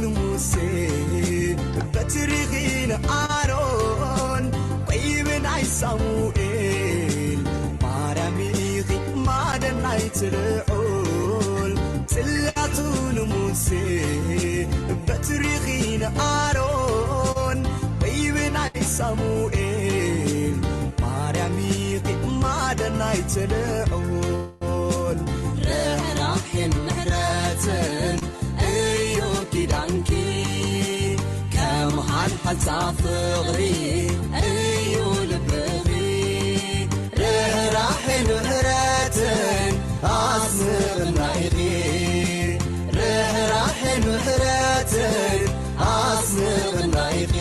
ንሙሴ በትሪኺ ንኣሮን፣ ወይቢ ናይ ሳሙኤል፣ ማርያም ኢኺ ማደን ናይቲ ልዑል። ጽላቱ ንሙሴ በትሪኺ ንኣሮን፣ ወይቢ ናይ ሳሙኤል፣ ማርያም ኢኺ ማደን ናይቲ ልዑል። ርሕራሕን ምሕረትን እዩ ኪዳንኪ፣ ከም ሓልሓልታ ፍቕሪ እዩ ልብኺ። ርሕራሕን ምሕረትን ኣስንቕና ኢኺ፣ ርሕራሕን ምሕረትን ኣስንቕና ኢኺ።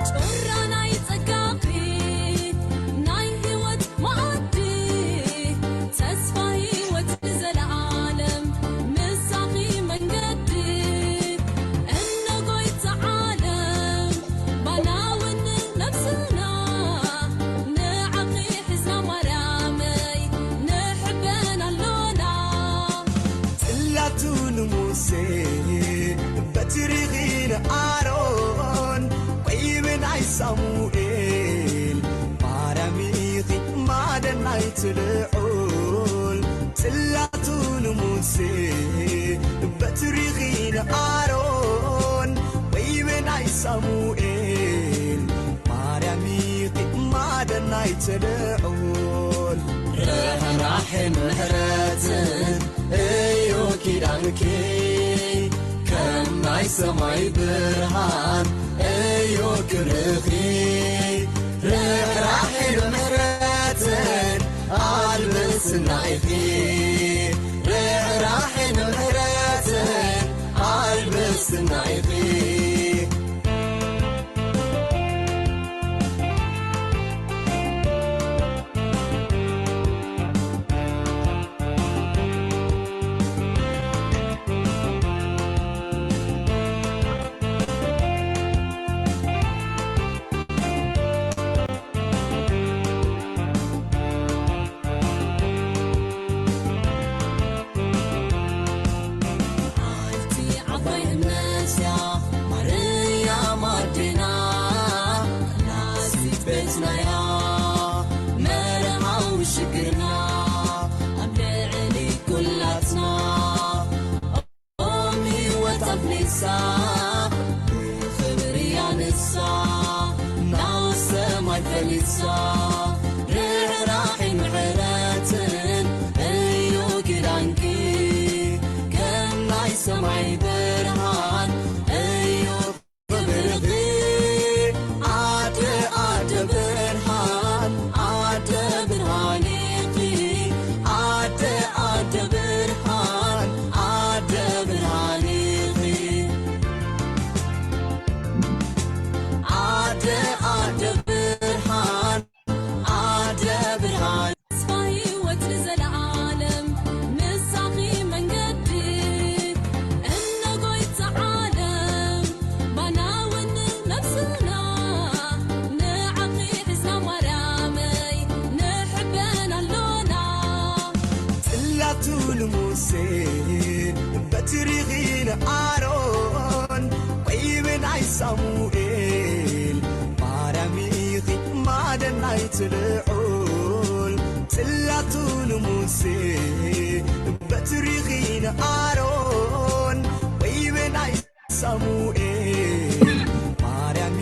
ጩራ ናይ ጸጋኺ ናይ ህይወት መኣዲ፣ ተስፋ ህይወት ንዘለዓለም ምሳኺ መንገዲ። እነ ጎይታ ዓለም ባና እውን ነብስና ንዓኺ ሒዝና ማርያመይ ንሕበን ኣሎና። ጽላቱ ንሙሴ በትሪኺ ንኣሮን፣ ወይቢ ናይ ሳሙኤል፣ ማርያም ኢኺ ማደን ናይቲ ልዑል። ጽላቱ ንሙሴ በትሪኺ ንኣሮን፣ ወይቢ ናይ ሳሙኤል፣ ማርያም ኢኺ ማደን ናይቲ ልዑል። ርሕራሕን ምሕረትን እዩ ኪዳንኪ፣ ከም ናይ ሰማይ ብርሃን እዩ ክብርኺ። ርሕራሕን ምሕረትን ኣልብስና ኢኺ፣ ርሕራሕን ምሕረትን ኣልብስና ኢኺ። ኣንቲ ዓባይ እምነትያ ማርያም ኣዴና፣ ላሲት ቤትናያ መርሃዊ ሽግርና፣ ኣብ ልዕሊ ኩላትና ኦም ህይወት ኣፍሊሳ፣ ብኽብሪ ኣንሳ፣ ናብ ሰማይ ፈሊሳ። ርሕራሕን ምሕረትን እዩ ኪዳንኪ፣ ከም ናይ ሰማይ ብርሃን እዩ ክብርኺ። ኣደ፣ ኣደ ብርሃን፣ ኣደ ብርሃን ኢኺ። ኣደ፣ ኣደ ብርሃን፣ ኣደ ብርሃን ኢኺ። ኣደ፣ ኣደ ብርሃን፣ ኣደ ብርሃን። ተስፋ ህይወት ንዘለዓለም ምሳኺ መንገዲ። እነ ጎይታ ዓለም ባና እውን ነብስና ንዓኺ ሒዝና ማርያመይ ንሕበን ኣሎና። ጽላቱ ንሙሴ በትሪኺ ንኣሮን፣ ወይቢ ናይ ሳሙኤል፣ ማርያም ኢኺ ማደን ናይቲ ልዑል። ጽላቱ ንሙሴ በትሪኺ ንኣሮን፣ ወይቢ ናይ ሳሙኤል፣ ማርያም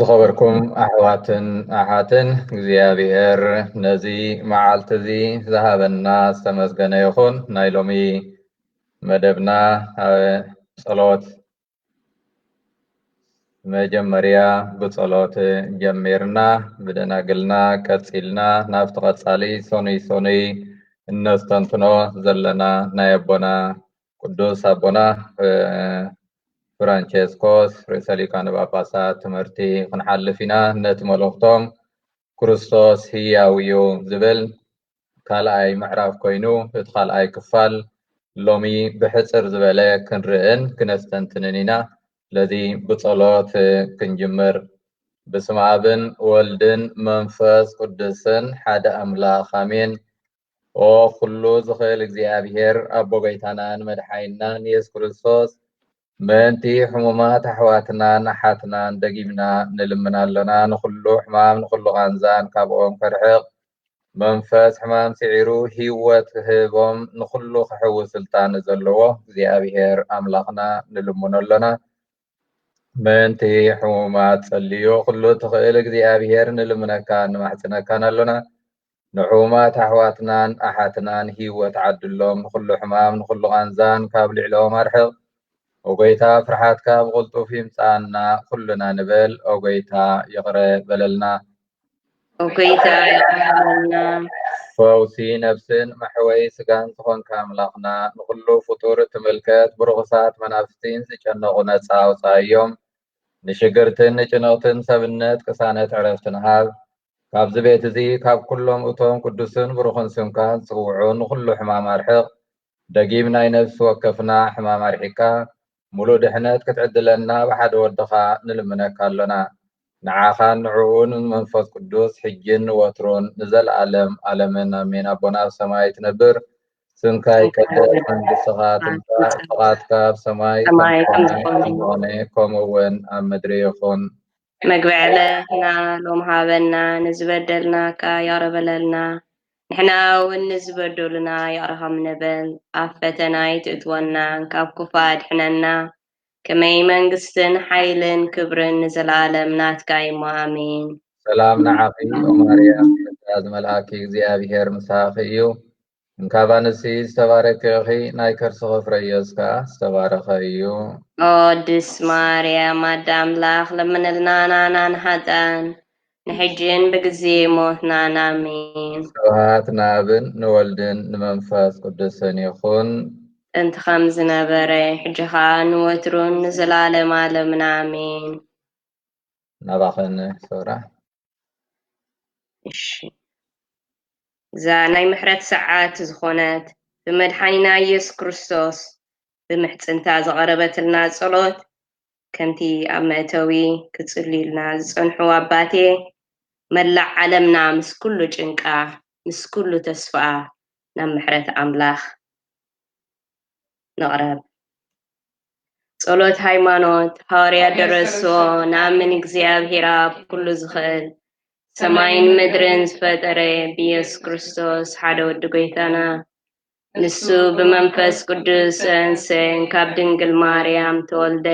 ዝኸበርኩም ኣሕዋትን ኣሓትን፣ እግዚኣብሔር ነዚ መዓልቲ እዚ ዝሃበና ዝተመስገነ ይኹን። ናይ ሎሚ መደብና ኣብ ጸሎት መጀመርያ ብጸሎት ጀሚርና፣ ብደናግልና ቀጺልና፣ ናብቲ ቀጻሊ ሰኑይ ሰኑይ እነስተንትኖ ዘለና ናይ ኣቦና ቅዱስ ኣቦና ፍራንቸስኮስ ርእሰ ሊቃነ ጳጳሳት ትምህርቲ ክንሓልፍ ኢና። ነቲ መልእኽቶም ክርስቶስ ህያው እዩ ዝብል ካልኣይ ምዕራፍ ኮይኑ፣ እቲ ካልኣይ ክፋል ሎሚ ብሕጽር ዝበለ ክንርእን ክነስተንትንን ኢና። ስለዚ ብጸሎት ክንጅምር። በስመ ኣብን ወልድን መንፈስ ቅዱስን ሓደ ኣምላኽ ኣሜን። ኦ ኩሉ ዝኽእል እግዚኣብሔር ኣቦ ጎይታናን መድሓኒናን የሱስ ክርስቶስ፣ ምእንቲ ሕሙማት ኣሕዋትናን ኣሓትናን ደጊምና ንልምን ኣሎና። ንኹሉ ሕማም ንኹሉ ቃንዛን ካብኦም ከርሕቕ መንፈስ ሕማም ስዒሩ ህይወት ክህቦም ንኹሉ ክሕዊ ስልጣን ዘለዎ እግዚኣብሔር ኣምላኽና ንልምኖ ኣሎና። ምእንቲ ሕሙማት ጸልዩ። ኩሉ ትኽእል እግዚኣብሔር ንልምነካን ንማሕጽነካን ኣሎና። ንሕሙማት ኣሕዋትናን ኣሓትናን ህይወት ዓድሎም። ንኹሉ ሕማም ንኹሉ ቃንዛን ካብ ልዕሊኦም ኣርሕቕ። ኦ ጎይታ ፍርሓትካ ብቕልጡፍ ይምጽኣና ኩልና ንበል። ኦ ጎይታ ይቕረ በለልና። ኦ ጎይታ ይቕረ በለልና። ፈውሲ ነፍስን መሕወይ ስጋን ዝኾንካ ኣምላኽና፣ ንኹሉ ፍጡር እትምልከት ብርኹሳት መናፍስቲን ዝጨነቑ ነጻ ኣውጻእዮም። ንሽግርትን ንጭንቕትን ሰብነት ቅሳነት ዕረፍትን ሃብ። ካብዚ ቤት እዚ ካብ ኩሎም እቶም ቅዱስን ብሩኽን ስምካ ዝጽውዑ ንኹሉ ሕማም ኣርሕቕ። ደጊም ናይ ነፍሲ ወከፍና ሕማም ኣርሒቕካ ምሉእ ድሕነት ክትዕድለና ብሓደ ወድኻ ንልምነካ ኣሎና። ንዓኻን ንዕኡን ንመንፈስ ቅዱስ ሕጅን ንወትሩን ንዘለኣለም ኣለምን ኣሜን። ኣቦና ኣብ ሰማይ ትነብር፣ ስምካ ይቀደስ፣ መንግስትኻ ትምጻእ፣ ፍቓድካ ኣብ ሰማይ ከም ዝኾነ ከምኡ እውን ኣብ ምድሪ ይኹን። መግቢ ዕለትና ሎም ሃበና፣ ንዝበደልናካ ይቕረ በለልና፣ ንሕና እውን ንዝበደሉና ይቕረ ከም ንብል፣ ኣብ ፈተና ኣይትእትወና፣ ካብ ክፉእ ኣድሕነና። ከመይ መንግስትን ሓይልን ክብርን ንዘለኣለም ናትካ እዩ እሞ፣ ኣሜን። ሰላም ንዓኺ ኦ ማርያም፣ ጸጋ ዝመልኣኪ እግዚኣብሔር ምሳኺ እዩ። እንካብ ኣንስቲ ዝተባረኪ ኢኺ፣ ናይ ከርስኺ ፍረ ኢየሱስ ከኣ ዝተባረኸ እዩ። ኦ ቅድስት ማርያም ኣደ ኣምላኽ፣ ለምንልና ናና ንሓጣን፣ ንሕጅን ብግዜ ሞትናን፣ ኣሜን። ስብሐት ንኣብን ንወልድን ንመንፈስ ቅዱስን ይኹን። ጥንቲ ከም ዝነበረ፣ ሕጂ ኸኣ ንወትሩን ንዘለኣለም ኣለምን፣ ኣሜን። ናባኸን ሰውራ። እሺ። እዛ ናይ ምሕረት ሰዓት ዝኾነት ብመድሓኒና ኢየሱስ ክርስቶስ ብምሕጽንታ ዝቐረበትልና ጸሎት፣ ከምቲ ኣብ መእተዊ ክጽልዩልና ዝጸንሑ ኣባቴ፣ መላእ ዓለምና ምስ ኩሉ ጭንቃ፣ ምስ ኩሉ ተስፋኣ ናብ ምሕረት ኣምላኽ ንቕረብ። ጸሎት ሃይማኖት፣ ሃዋርያ ደረሶ፣ ንኣምን እግዚኣብሔር ኣብ ኩሉ ዝኽእል ሰማይን ምድርን ዝፈጠረ ብኢየሱስ ክርስቶስ ሓደ ወዲ ጎይታና፣ ንሱ ብመንፈስ ቅዱስ እንሰን ካብ ድንግል ማርያም ተወልደ፣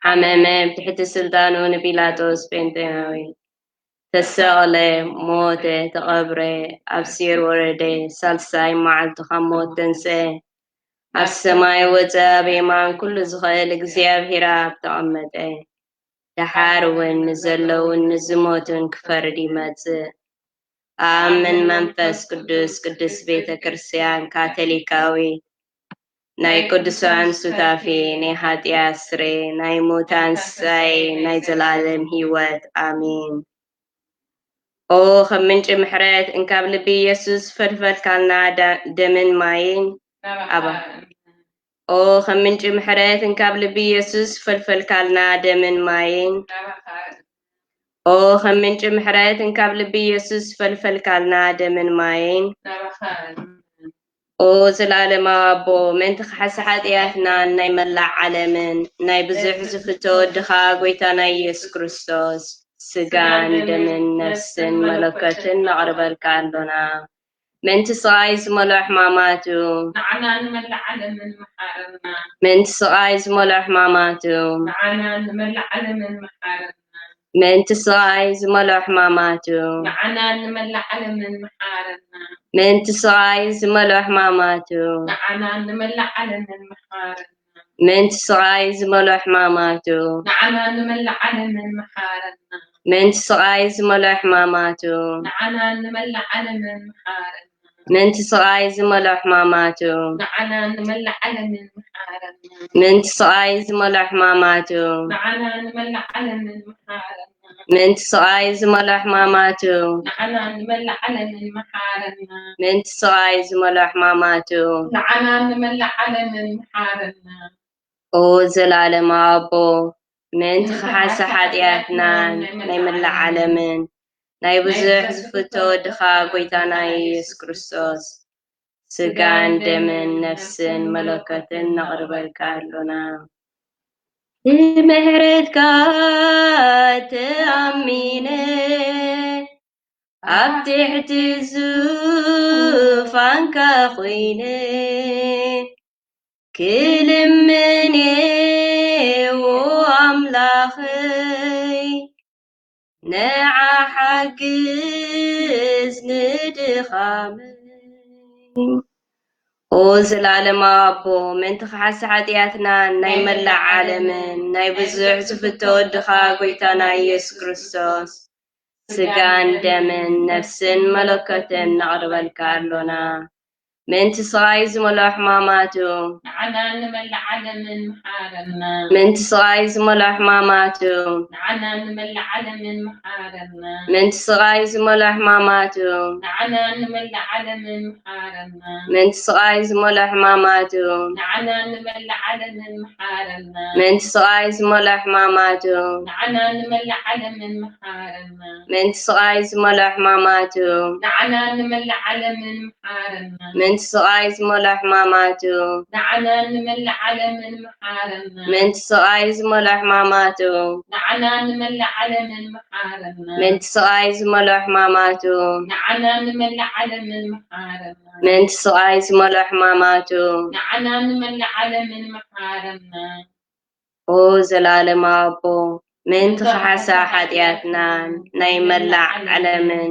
ሓመመ፣ ብትሕቲ ስልጣኑ ንጲላጦስ ጴንጤናዊ ተሰቕለ፣ ሞተ፣ ተቐብረ፣ ኣብ ሴር ወረደ፣ ሳልሳይ መዓልቲ ካብ ሞት ተንስአ፣ ኣብ ሰማይ ወፀ፣ ኣብ የማን ኩሉ ዝኽእል እግዚኣብሔር ኣብ ተቐመጠ። ደሓር እውን ንዘለውን ንዝሞቱን ክፈርድ ይመጽእ። ኣምን መንፈስ ቅዱስ፣ ቅድስት ቤተ ክርስቲያን ካቶሊካዊ፣ ናይ ቅዱሳን ሱታፌ፣ ናይ ኃጢአት ስሬ፣ ናይ ሙታን ስሳይ፣ ናይ ዘላለም ህይወት። ኣሜን። ኦ ከም ምንጪ ምሕረት እንካብ ልቢ ኢየሱስ ፈልፈልካልና ዳ- ደምን ማይን ኣባ ኦ ከም ምንጪ ምሕረት እንካብ ልቢ ኢየሱስ ፈልፈልካልና ደምን ማይን ኦ ከም ምንጪ ምሕረት እንካብ ልቢ ኢየሱስ ፈልፈልካልና ደምን ማይን ኦ ዘላለማዊ ኣቦ ምእንቲ ክሓሲ ሓጢኣትናን ናይ መላእ ዓለምን ናይ ብዙሕ ዝፍቶ ወድኻ ጎይታና ኢየሱስ ክርስቶስ ስጋን ደምን ነፍስን መለኮትን ነቕርበልካ ኣሎና። ምእንቲ ስቓይ ዝመልኦ ሕማማቱ ንዓና ንመላእ ዓለምን መሓረና። ምእንቲ ስቓይ ዝመልኦ ሕማማቱ ንዓና ንመላእ ዓለምን መሓረና። ምእንቲ ስቓይ ዝመልኦ ሕማማቱ። ንዓና ንመላእ ዓለምን መሓረና። ምእንቲ ስቓይ ዝመልኦ ሕማማቱ። ንዓና ንመላእ ዓለምን መሓረና። ምእንቲ ስቓይ ዝመልኦ ሕማማቱ። ንዓና ንመላእ ዓለምን መሓረና። ምእንቲ ስቓይ ዝመልኦ ሕማማቱ። ንዓና ንመላእ ዓለምን መሓረና። ምእንቲ ስቓይ ዝመልኦ ሕማማቱ። ንዓና ንመላእ ዓለምን መሓረና። ምእንቲ ስቓይ ዝመልኦ ሕማማቱ። ንዓና ንመላእ ዓለምን መሓረና። ምእንቲ ስቓይ ዝመልኦ ሕማማቱ። ንዓና ንመላእ ዓለምን መሓረና። ምእንቲ ስቓይ ዝመልኦ ሕማማቱ። ንዓና ንመላእ ዓለምን መሓረና። ኦ ዘላለማዊ ኣቦ፣ ምእንቲ ክሓሳ ሓጢኣትናን ናይ መላእ ዓለምን ናይ ብዙሕ ዝፍቶ ወድኻ ጎይታና ኢየሱስ ክርስቶስ ስጋን ደምን ነፍስን መለኮትን ነቕርበልካ ኣሎና። ብምሕረትካ ተኣሚነ ኣብ ትሕቲ ዙፋንካ ኮይነ ክልምኔዎ ኣምላኸይ ንዓ ሓግዝ ንድኻመይ። ኦ ዘላለማዊ ኣቦ፣ ምእንቲ ክሓሲ ሓጢኣትናን ናይ መላእ ዓለምን ናይ ብዙሕ ዝፍቶ ወድኻ ጎይታና ኢየሱስ ክርስቶስ ስጋን ደምን ነፍስን መለኮትን ነቕርበልካ ኣሎና። ምእንቲ ስቓይ ዝመልኦ ሕማማቱ። ንዓና ንመላእ ዓለምን መሓረና። ምእንቲ ስቓይ ዝመልኦ ሕማማቱ። ንዓና ንመላእ ዓለምን መሓረና። ምእንቲ ስቓይ ዝመልኦ ሕማማቱ። ንዓና ንመላእ ዓለምን መሓረና። ምእንቲ ስቓይ ዝመልኦ ሕማማቱ። ንዓና ንመላእ ዓለምን መሓረና። ምእንቲ ስቓይ ዝመልኦ ሕማማቱ። ንዓና ንመላእ ዓለምን መሓረና። ምእንቲ ስቓይ ዝመልኦ ሕማማቱ። ንዓና ንመላእ ዓለምን መሓረና። ምእንቲ ስቓይ ዝመልኦ ሕማማቱ። ንዓና ንመላእ ዓለምን መሓረና። ምእንቲ ስቓይ ዝመልኦ ሕማማቱ። ንዓና ንመላእ ዓለምን መሓረና። ምእንቲ ስቓይ ዝመልኦ ሕማማቱ። ንዓና ንመላእ ዓለምን መሓረና። ምእንቲ ስቓይ ዝመልኦ ሕማማቱ። ንዓና ንመላእ ዓለምን መሓረና። ኦ ዘላለማዊ ኣቦ፣ ምእንቲ ክሓሳ ሓጢኣትናን ናይ መላእ ዓለምን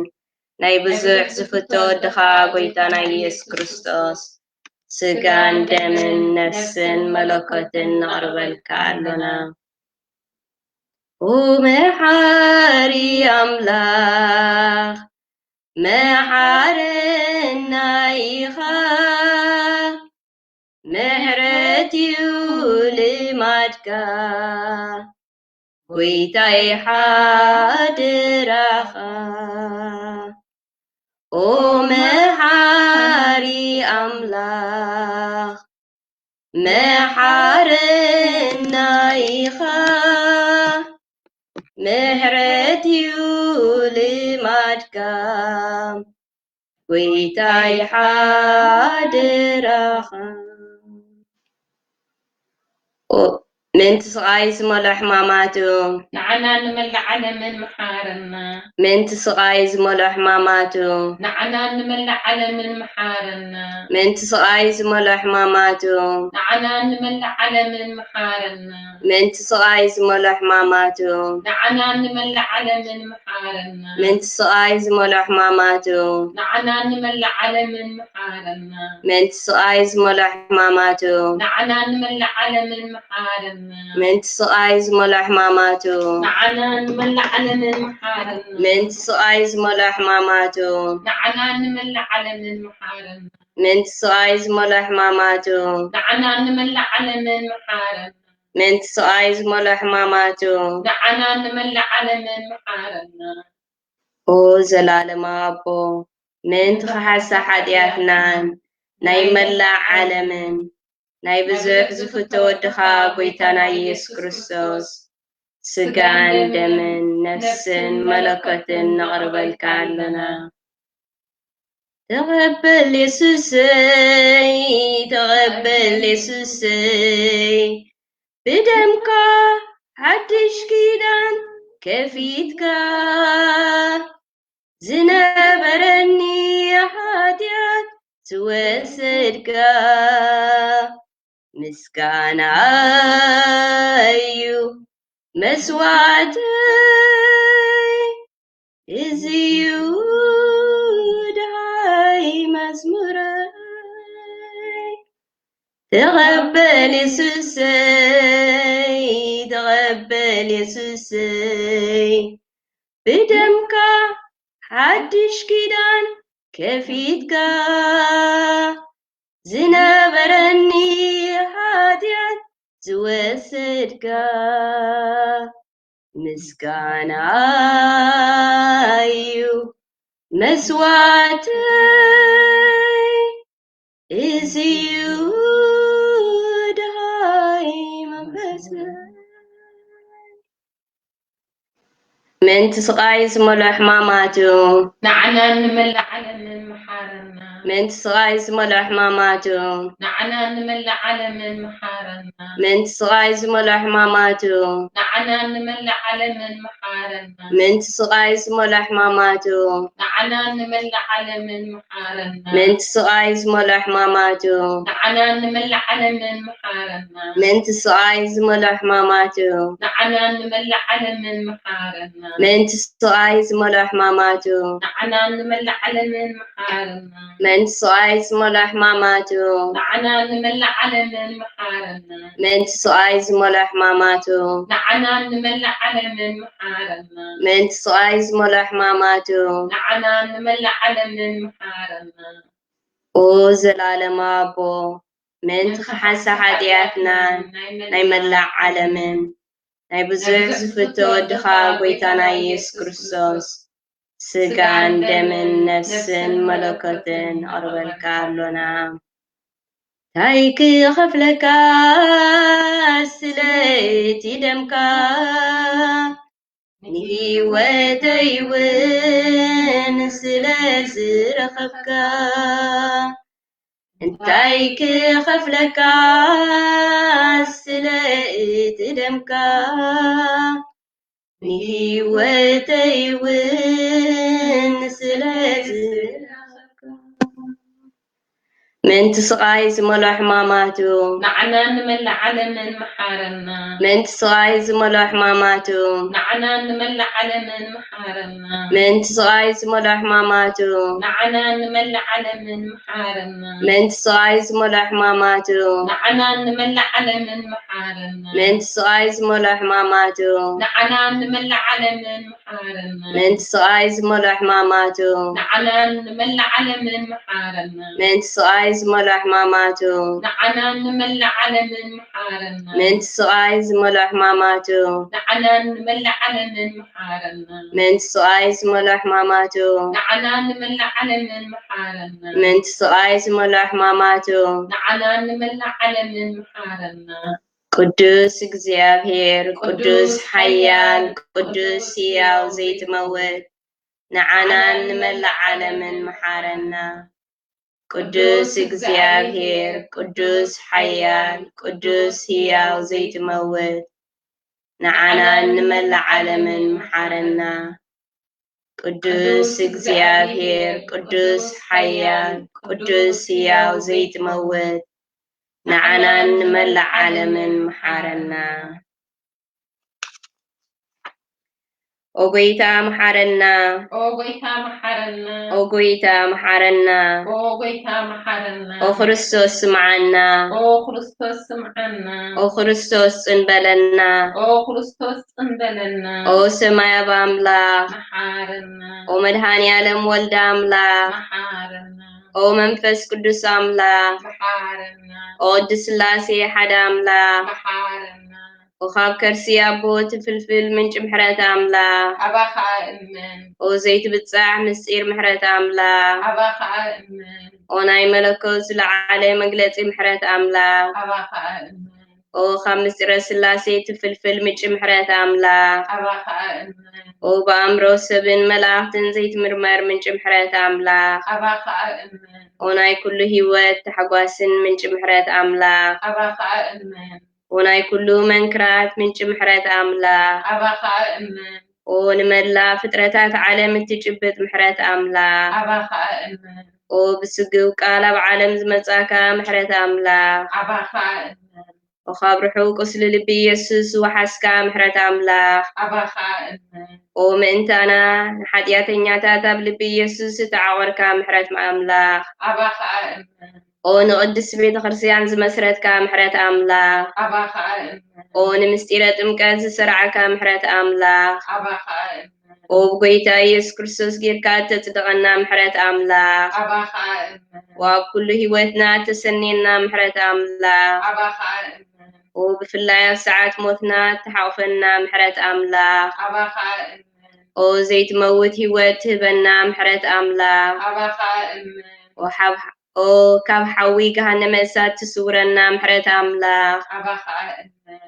ናይ ብዙሕ ዝፍቶ ወድኻ ጎይታና ኢየሱስ ክርስቶስ ስጋን ደምን ነፍስን መለኮትን ነቕርበልካ ኣሎና። ኦ መሓሪ ኣምላኽ፣ መሓረና ኢኻ፣ ምሕረት እዩ ልማድካ፣ ጎይታይ ሓደራኻ። ኦ መሓሪ ኣምላኽ፣ መሓረና ኢኻ፣ ምሕረት እዩ ልማድካ፣ ጎይታይ ሓደራኻ። ኦ፣ ምእንቲ ስቓይ ዝመልኦ ሕማማቱ። ንዓና ንመላእ ዓለምን መሓረና። ምእንቲ ስቓይ ዝመልኦ ሕማማቱ። ንዓና ንመላእ ዓለምን መሓረና። ምእንቲ ስቓይ ዝመልኦ ሕማማቱ። ንዓና ንመላእ ዓለምን መሓረና። ምእንቲ ስቓይ ዝመልኦ ሕማማቱ። ንዓና ንመላእ ዓለምን መሓረና። ምእንቲ ስቓይ ዝመልኦ ሕማማቱ። ንዓና ንመላእ ዓለምን መሓረና። ምእንቲ ስቓይ ዝመልኦ ሕማማቱ። ንዓና ንመላእ ዓለምን መሓረና። ምእንቲ ስቓይ ዝመልኦ ሕማማቱ። ንዓና ንመላእ ዓለምን መሓረና። ምእንቲ ስቓይ ዝመልኦ ሕማማቱ። ንዓና ንመላእ ዓለምን መሓረና። ምእንቲ ስቓይ ዝመልኦ ሕማማቱ። ንዓና ንመላእ ዓለምን መሓረና። ምእንቲ ስቓይ ዝመልኦ ሕማማቱ። ንዓና ንመላእ ዓለምን መሓረና። ኦ ዘላለማዊ ኣቦ፣ ምእንቲ ክሓሳ ሓጢኣትናን ናይ መላእ ዓለምን ናይ ብዙሕ ዝፍቶ ወድኻ ጎይታና ኢየሱስ ክርስቶስ ስጋን ደምን ነፍስን መለኮትን ነቕርበልካ ኣለና። ተቐበል የሱሰይ፣ ተቐበል የሱሰይ፣ ብደምካ ሓድሽ ኪዳን ከፊትካ ዝነበረኒ ሓጢኣት ዝወሰድካ ምስጋና እዩ መስዋዕተይ። እዚ እዩ ደሃይ መዝሙረይ። ተቐበል የሱሰይ፣ ተቐበል የሱሰይ። ብደምካ ሓድሽ ኪዳን ከፊትካ፣ ዝነበረኒ ሓጢኣት ዝወሰድካ፣ ምስጋና እዩ መስዋዕተይ። እዚ እዩ ደሃይ መንፈሰይ። ምእንቲ ስቓይ ዝመልኦ ሕማማቱ፣ ንዓናን ንመላእ ዓለምን መሓረና። ምእንቲ ስቓይ ዝመልኦ ሕማማቱ፣ ንዓናን ንመላእ ዓለምን መሓረና። ምእንቲ ስቓይ ዝመልኦ ሕማማቱ፣ ንዓናን ንመላእ ዓለምን መሓረና። ምእንቲ ስቓይ ዝመልኦ ሕማማቱ፣ ንዓናን ንመላእ ዓለምን መሓረና። ምእንቲ ስቓይ ዝመልኦ ሕማማቱ፣ ንዓናን ንመላእ ዓለምን መሓረና። ምእንቲ ስቓይ ዝመልኦ ሕማማቱ፣ ንዓናን ንመላእ ዓለምን መሓረና። ምእንቲ ስቓይ ዝመልኦ ሕማማቱ፣ ንዓናን ንመላእ ዓለምን መሓረና። ምእንቲ ስቓይ ዝመልኦ ሕማማቱ፣ ንዓናን ንመላእ ዓለምን መሓረና። ምእንቲ ስቓይ ዝመልኦ ሕማማቱ፣ ንዓናን ንመላእ ዓለምን መሓረና። ምእንቲ ስቓይ ዝመልኦ ሕማማቱ፣ ንዓናን ንመላእ ዓለምን መሓረና። ኦ ዘላለማዊ ኣቦ፣ ምእንቲ ክሓሳ ሓጢኣትናን ናይ መላእ ዓለምን፣ ናይ ብዙሕ ዝፍቶ ወድኻ ጎይታና ኢየሱስ ክርስቶስ፣ ስጋን ደምን ነፍስን መለኮትን ነቕርበልካ ኣሎና። እንታይ ክኸፍለካ ስለ እቲ ደምካ፣ ንህይወተይ እውን ስለ ዝረኸብካ። እንታይ ክኸፍለካ ስለ እቲ ደምካ፣ ንህይወተይ እውን ስለ ዝረኸብካ። ምእንቲ ስቓይ ዝመልኦ ሕማማቱ፣ ንዓናን ንመላእ ዓለምን መሓረና። ምእንቲ ስቓይ ዝመልኦ ሕማማቱ፣ ንዓናን ንመላእ ዓለምን መሓረና። ምእንቲ ስቓይ ዝመልኦ ሕማማቱ፣ ንዓናን ንመላእ ዓለምን መሓረና። ምእንቲ ስቓይ ዝመልኦ ሕማማቱ፣ ንዓናን ንመላእ ዓለምን መሓረና። ምእንቲ ስቓይ ዝመልኦ ሕማማቱ፣ ንዓናን ንመላእ ዓለምን መሓረና። ምእንቲ ስቓይ ዝመልኦ ሕማማቱ፣ ንዓናን ንመላእ ዓለምን መሓረና። ምእንቲ ስቓይ ዝመልኦ ሕማማቱ፣ ንዓናን ንመላእ ዓለምን መሓረና። ምእንቲ ስቓይ ዝመልኦ ሕማማቱ፣ ንዓናን ንመላእ ዓለምን መሓረና። ምእንቲ ስቓይ ዝመልኦ ሕማማቱ፣ ንዓናን ንመላእ ዓለምን መሓረና። ምእንቲ ስቓይ ዝመልኦ ሕማማቱ፣ ንዓናን ንመላእ ዓለምን መሓረና። ቅዱስ እግዚኣብሔር፣ ቅዱስ ሓያል፣ ቅዱስ ሕያው ዘይትመውት፣ ንዓናን ንመላእ ዓለምን መሓረና። ቅዱስ እግዚኣብሔር፣ ቅዱስ ሓያል፣ ቅዱስ ሕያው ዘይትመውት፣ ንዓናን ንመላእ ዓለምን መሓረና። ቅዱስ እግዚኣብሔር፣ ቅዱስ ሓያል፣ ቅዱስ ሕያው ዘይትመውት፣ ንዓናን ንመላእ ዓለምን መሓረና። ኦ ጎይታ መሓረና። ኦ ጎይታ መሓረና። ኦ ጎይታ መሓረና። ኦ ጎይታ መሓረና። ኦ ክርስቶስ ስምዓና። ኦ ክርስቶስ ስምዓና። ኦ ክርስቶስ ጽን በለና። ኦ ክርስቶስ ጽን በለና። ኦ ሰማያዊ ኣምላኽ። መሓረና። ኦ መድኃኔ ዓለም ወልደ ኣምላኽ። መሓረና። ኦ መንፈስ ቅዱስ ኣምላኽ። መሓረና። ኦ ቅድስት ሥላሴ ሓደ ኣምላኽ። መሓረና። ኦ ካብ ከርሲ ኣቦ ትፍልፍል ምንጪ ምሕረት ኣምላኽ። ኣባኻ እመን። ኦ ዘይትብጻሕ ምስጢር ምሕረት ኣምላኽ። ኣባኻ እመን። ኦ ናይ መለኮት ዝለዓለ መግለጺ ምሕረት ኣምላኽ። ኣባኻ እመን። ኦ ካብ ምስጢረ ሥላሴ ትፍልፍል ምንጪ ምሕረት ኣምላኽ። ኣባኻ እመን። ኦ ብኣእምሮ ሰብን መላእኽትን ዘይትምርመር ምንጪ ምሕረት ኣምላኽ። ኣባኻ እመን። ኦ ናይ ኩሉ ህይወት ታሕጓስን ምንጪ ምሕረት ኣምላኽ። ኣባኻ እመን። ኦ ናይ ኩሉ መንክራት ምንጪ ምሕረት ኣምላኽ። ኣባኻ እመን። ኦ ንመላእ ፍጥረታት ዓለም እትጭብጥ ምሕረት ኣምላኽ። ኣባኻ እመን። ኦ ብስግው ቃል ኣብ ዓለም ዝመጻካ ምሕረት ኣምላኽ። ኣባኻ እመን። ኦ ካብ ርሑቕ ቁስሊ ልቢ ኢየሱስ ዝወሓስካ ምሕረት ኣምላኽ። ኣባ ኸኣ እመን። ኦ ምእንታና ንሓጢኣተኛታት ኣብ ልቢ ኢየሱስ ዝተዓቖርካ ምሕረት ኣምላኽ። ኣባ ኸኣ እመን። ኦ ንቕድስቲ ቤተ ክርስቲያን ዝመስረትካ ምሕረት ኣምላኽ። ኣባ ኸኣ እመን። ኦ ንምስጢረ ጥምቀት ዝሰርዓካ ምሕረት ኣምላኽ። ኣባ ኸኣ እመን። ኦ ብጎይታ ኢየሱስ ክርስቶስ ጌርካ እተጽድቐና ምሕረት ኣምላኽ። ኣባ ኸኣ እመን። ኦ ኣብ ኩሉ ህይወትና እተሰንየና ምሕረት ኣምላኽ። ኣባ ኸኣ እመን። ኦ ብፍላይ ኣብ ሰዓት ሞትና እተሓቑፈና ምሕረት ኣምላኽ። ኣባ ኸኣ እመን። ኦ ዘይትመውት ህይወት ትህበና ምሕረት ኣምላኽ። ኣባ ኸኣ እመን። ኦ ካብ ኦ ካብ ሓዊ ገሃነመ እሳት ትስውረና ምሕረት ኣምላኽ። ኣባ ኸኣ እመን።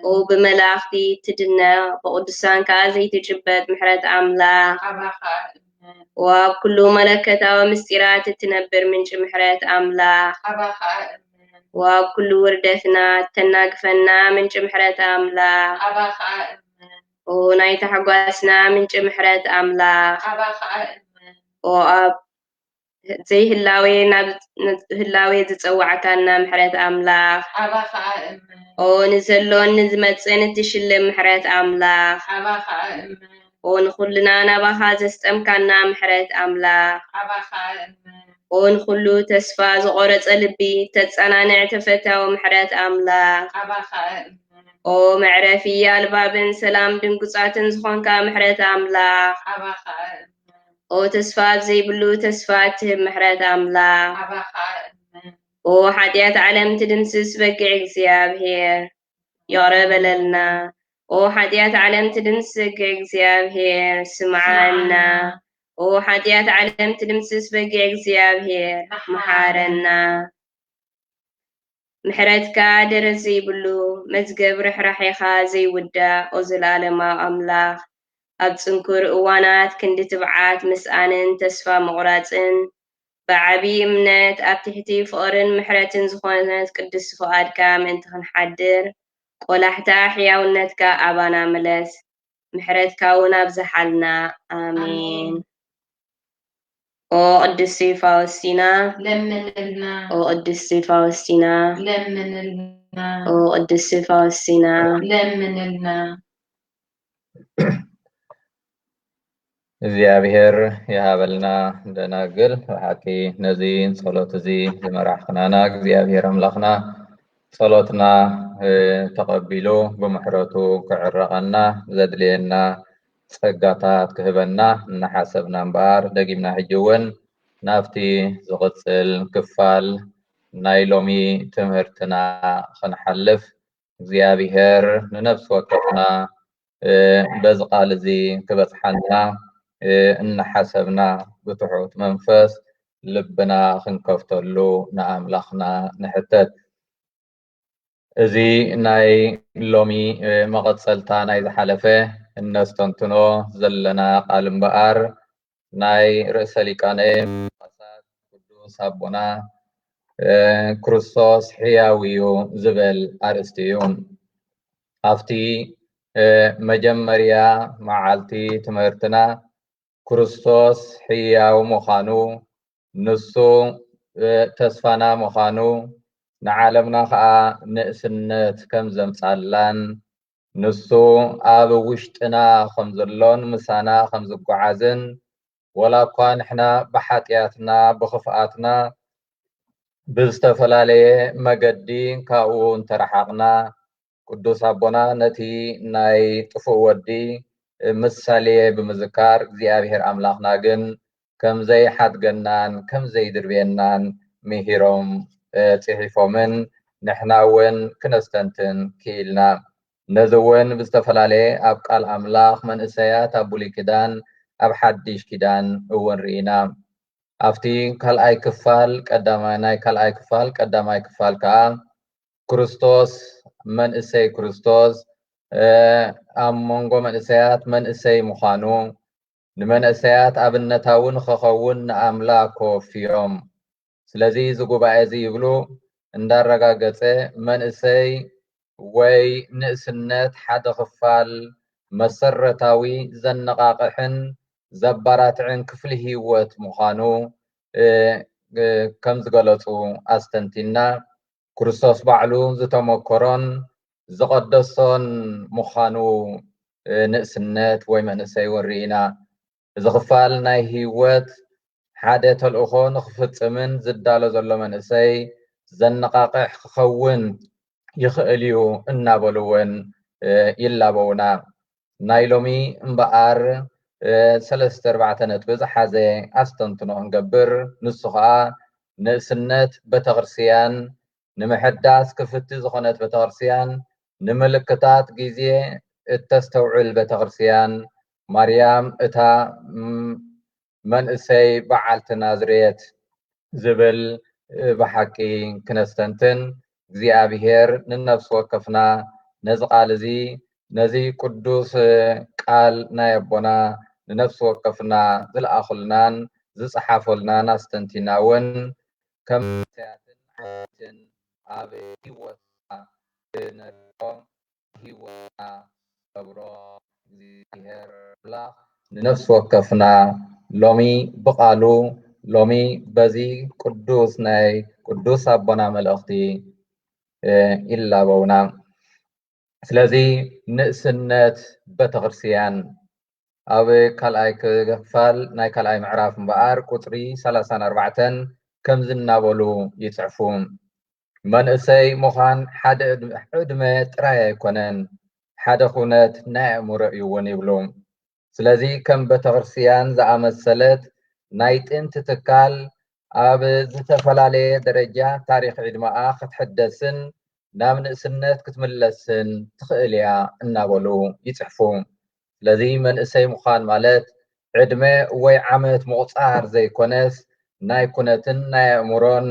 ኦ ብመላእኽቲ ትድነቕ ብቕዱሳን ከኣ ዘይትጭበጥ ምሕረት ኣምላኽ። ኣባ ኸኣ እመን። ኦ ኣብ ኩሉ መለኮታዊ ምስጢራት እትነብር ምንጪ ምሕረት ኣምላኽ። ኣባ ኸኣ እመን። ኦ ኣብ ኩሉ ውርደትና እተናግፈና ምንጪ ምሕረት ኣምላኽ። ኣባ ኸኣ እመን። ኦ ናይ ታሕጓስና ምንጪ ምሕረት ኣምላኽ። ኣባ ኸኣ እመን። ኦ ኣብ ዘይህላዌ ናብ ህላዌ ዝጸዋዕካና ምሕረት ኣምላኽ። ኣባ ኸኣ እመን። ኦ ንዘሎን ንዝመጽእን እትሽልም ምሕረት ኣምላኽ። ኣባ ኸኣ እመን። ኦ ንኹልና ናባኻ ዘስጠምካና ምሕረት ኣምላኽ። ኣባ ኸኣ እመን። ኦ ንኹሉ ተስፋ ዝቖረጸ ልቢ ተጸናንዕ ተፈታዊ ምሕረት ኣምላኽ። ኣባ ኸኣ እመን። ኦ መዕረፊ ኣልባብን ሰላም ድንጉጻትን ዝኾንካ ምሕረት ኣምላኽ። ኣባ ኸኣ እመን። ኦ ተስፋ ኣብ ዘይብሉ ተስፋ እትህብ ምሕረት ኣምላኽ። ኣባ ኸኣ እመን። ኦ ሓጢኣት ዓለም ትድምስስ በጊዕ እግዚኣብሔር ይቕረ በለልና። ኦ ሓጢኣት ዓለም ትድምስስ በጊዕ እግዚኣብሔር ስምዓና። ኦ ሓጢኣት ዓለም ትድምስስ በጊዕ እግዚኣብሔር መሓረና። ምሕረትካ ደረት ዘይብሉ መዝገብ ርሕራሔኻ ዘይውዳእ ኦ ዘላለማዊ ኣምላኽ ኣብ ጽንኩር እዋናት ክንዲ ትብዓት ምስኣንን ተስፋ ምቑራጽን ብዓቢ እምነት ኣብ ትሕቲ ፍቕርን ምሕረትን ዝኾነት ቅድስቲ ፍቓድካ ምእንቲ ክንሓድር ቆላሕታ ሕያውነትካ ኣባና ምለስ። ምሕረትካ እውን ኣብዝሓልና። ኣሜን። ኦ ቅድስቲ ፋውስቲና ለምንልና። ኦ ቅድስቲ ፋውስቲና ለምንልና። ኦ ቅድስቲ ፋውስቲና ለምንልና። እግዚኣብሔር ይሃበልና ደናግል። ብሓቂ ነዚ ጸሎት እዚ ዝመራሕኽናና እግዚኣብሔር ኣምላኽና ጸሎትና ተቐቢሉ ብምሕረቱ ክዕረቐና ዘድልየና ጸጋታት ክህበና እናሓሰብና እምበኣር፣ ደጊምና ሕጂ እውን ናብቲ ዝቕጽል ክፋል ናይ ሎሚ ትምህርትና ክንሓልፍ፣ እግዚኣብሔር ንነፍሲ ወከፍና በዚ ቃል እዚ ክበጽሓና እናሓሰብና ብትሑት መንፈስ ልብና ክንከፍተሉ ንኣምላኽና ንሕተት። እዚ ናይ ሎሚ መቐጸልታ ናይ ዝሓለፈ እነስተንትኖ ዘለና ቃል እምበኣር ናይ ርእሰ ሊቃነ ጳጳሳት ቅዱስ ኣቦና ክርስቶስ ሕያው እዩ ዝብል ኣርእስቲ እዩ። ኣብቲ መጀመርያ መዓልቲ ትምህርትና ክርስቶስ ሕያው ምዃኑ፣ ንሱ ተስፋና ምዃኑ፣ ንዓለምና ኸኣ ንእስነት ከም ዘምጻላን፣ ንሱ ኣብ ውሽጥና ከም ዘሎን ምሳና ከም ዝጓዓዝን፣ ወላ እኳ ንሕና ብሓጢኣትና ብኽፍኣትና ብዝተፈላለየ መገዲ ካብኡ እንተረሓቕና፣ ቅዱስ ኣቦና ነቲ ናይ ጥፉእ ወዲ ምሳሌ ብምዝካር፣ እግዚኣብሔር ኣምላኽና ግን ከም ዘይሓድገናን ከም ዘይድርብየናን ምሂሮም ጽሒፎምን ንሕና እውን ክነስተንትን ክኢልና። ነዚ እውን ብዝተፈላለየ ኣብ ቃል ኣምላኽ መንእሰያት ኣብ ብሉይ ኪዳን ኣብ ሓድሽ ኪዳን እውን ርኢና። ኣብቲ ካልኣይ ክፋል ቀዳማይ ናይ ካልኣይ ክፋል ቀዳማይ ክፋል ከኣ ክርስቶስ መንእሰይ ክርስቶስ ኣብ መንጎ መንእሰያት መንእሰይ ምዃኑ ንመንእሰያት ኣብነታዊ ንኸኸውን ንኣምላኽ ከወፍዮም። ስለዚ እዚ ጉባኤ እዚ ይብሉ እንዳረጋገጸ መንእሰይ ወይ ንእስነት ሓደ ክፋል መሰረታዊ ዘነቓቕሕን ዘባራትዕን ክፍሊ ህይወት ምዃኑ ከም ዝገለጹ ኣስተንቲና። ክርስቶስ ባዕሉ ዝተመኮሮን ዝቐደሶን ምዃኑ ንእስነት ወይ መንእሰይ እውን ርኢና። እዚ ክፋል ናይ ህይወት ሓደ ተልእኾ ንኽፍጽምን ዝዳሎ ዘሎ መንእሰይ ዘነቓቕሕ ክኸውን ይኽእል እዩ እናበሉ እውን ይላበውና። ናይ ሎሚ እምበኣር ሰለስተ ኣርባዕተ ነጥቢ ዝሓዘ ኣስተንትኖ ክንገብር፣ ንሱ ኸዓ ንእስነት ቤተክርስትያን ንምሕዳስ ክፍቲ ዝኾነት ቤተክርስትያን፣ ንምልክታት ግዜ እተስተውዕል ቤተክርስትያን፣ ማርያም እታ መንእሰይ በዓልቲ ናዝሬት ዝብል ብሓቂ ክነስተንትን እግዚኣብሔር ንነፍሲ ወከፍና ነዚ ቃል እዚ፣ ነዚ ቅዱስ ቃል ናይ ኣቦና ንነፍሲ ወከፍና ዝለኣኹልናን ዝጸሓፈሉናን ኣስተንቲና እውን ከም መንእሰያትን ዓበይትን ኣብ ህይወትና ንነብሮ ህይወትና ሰብሮ እግዚኣብሔር ኣምላኽ ንነፍሲ ወከፍና ሎሚ ብቓሉ ሎሚ በዚ ቅዱስ ናይ ቅዱስ ኣቦና መልእኽቲ ይላበውና። ስለዚ ንእስነት ቤተክርስትያን ኣብ ካልኣይ ክፋል ናይ ካልኣይ ምዕራፍ እምበኣር ቁፅሪ ሰላሳን ኣርባዕተን ከምዚ እናበሉ ይፅሕፉ። መንእሰይ ምዃን ሓደ ዕድመ ጥራይ ኣይኮነን፣ ሓደ ኩነት ናይ ኣእምሮ እዩ እውን ይብሉ። ስለዚ ከም ቤተክርስትያን ዝኣመሰለት ናይ ጥንቲ ትካል ኣብ ዝተፈላለየ ደረጃ ታሪኽ ዕድመኣ ክትሕደስን ናብ ንእስነት ክትምለስን ትኽእል እያ እናበሉ ይፅሕፉ። ስለዚ መንእሰይ ምዃን ማለት ዕድመ ወይ ዓመት ምቑፃር ዘይኮነስ ናይ ኩነትን ናይ ኣእምሮን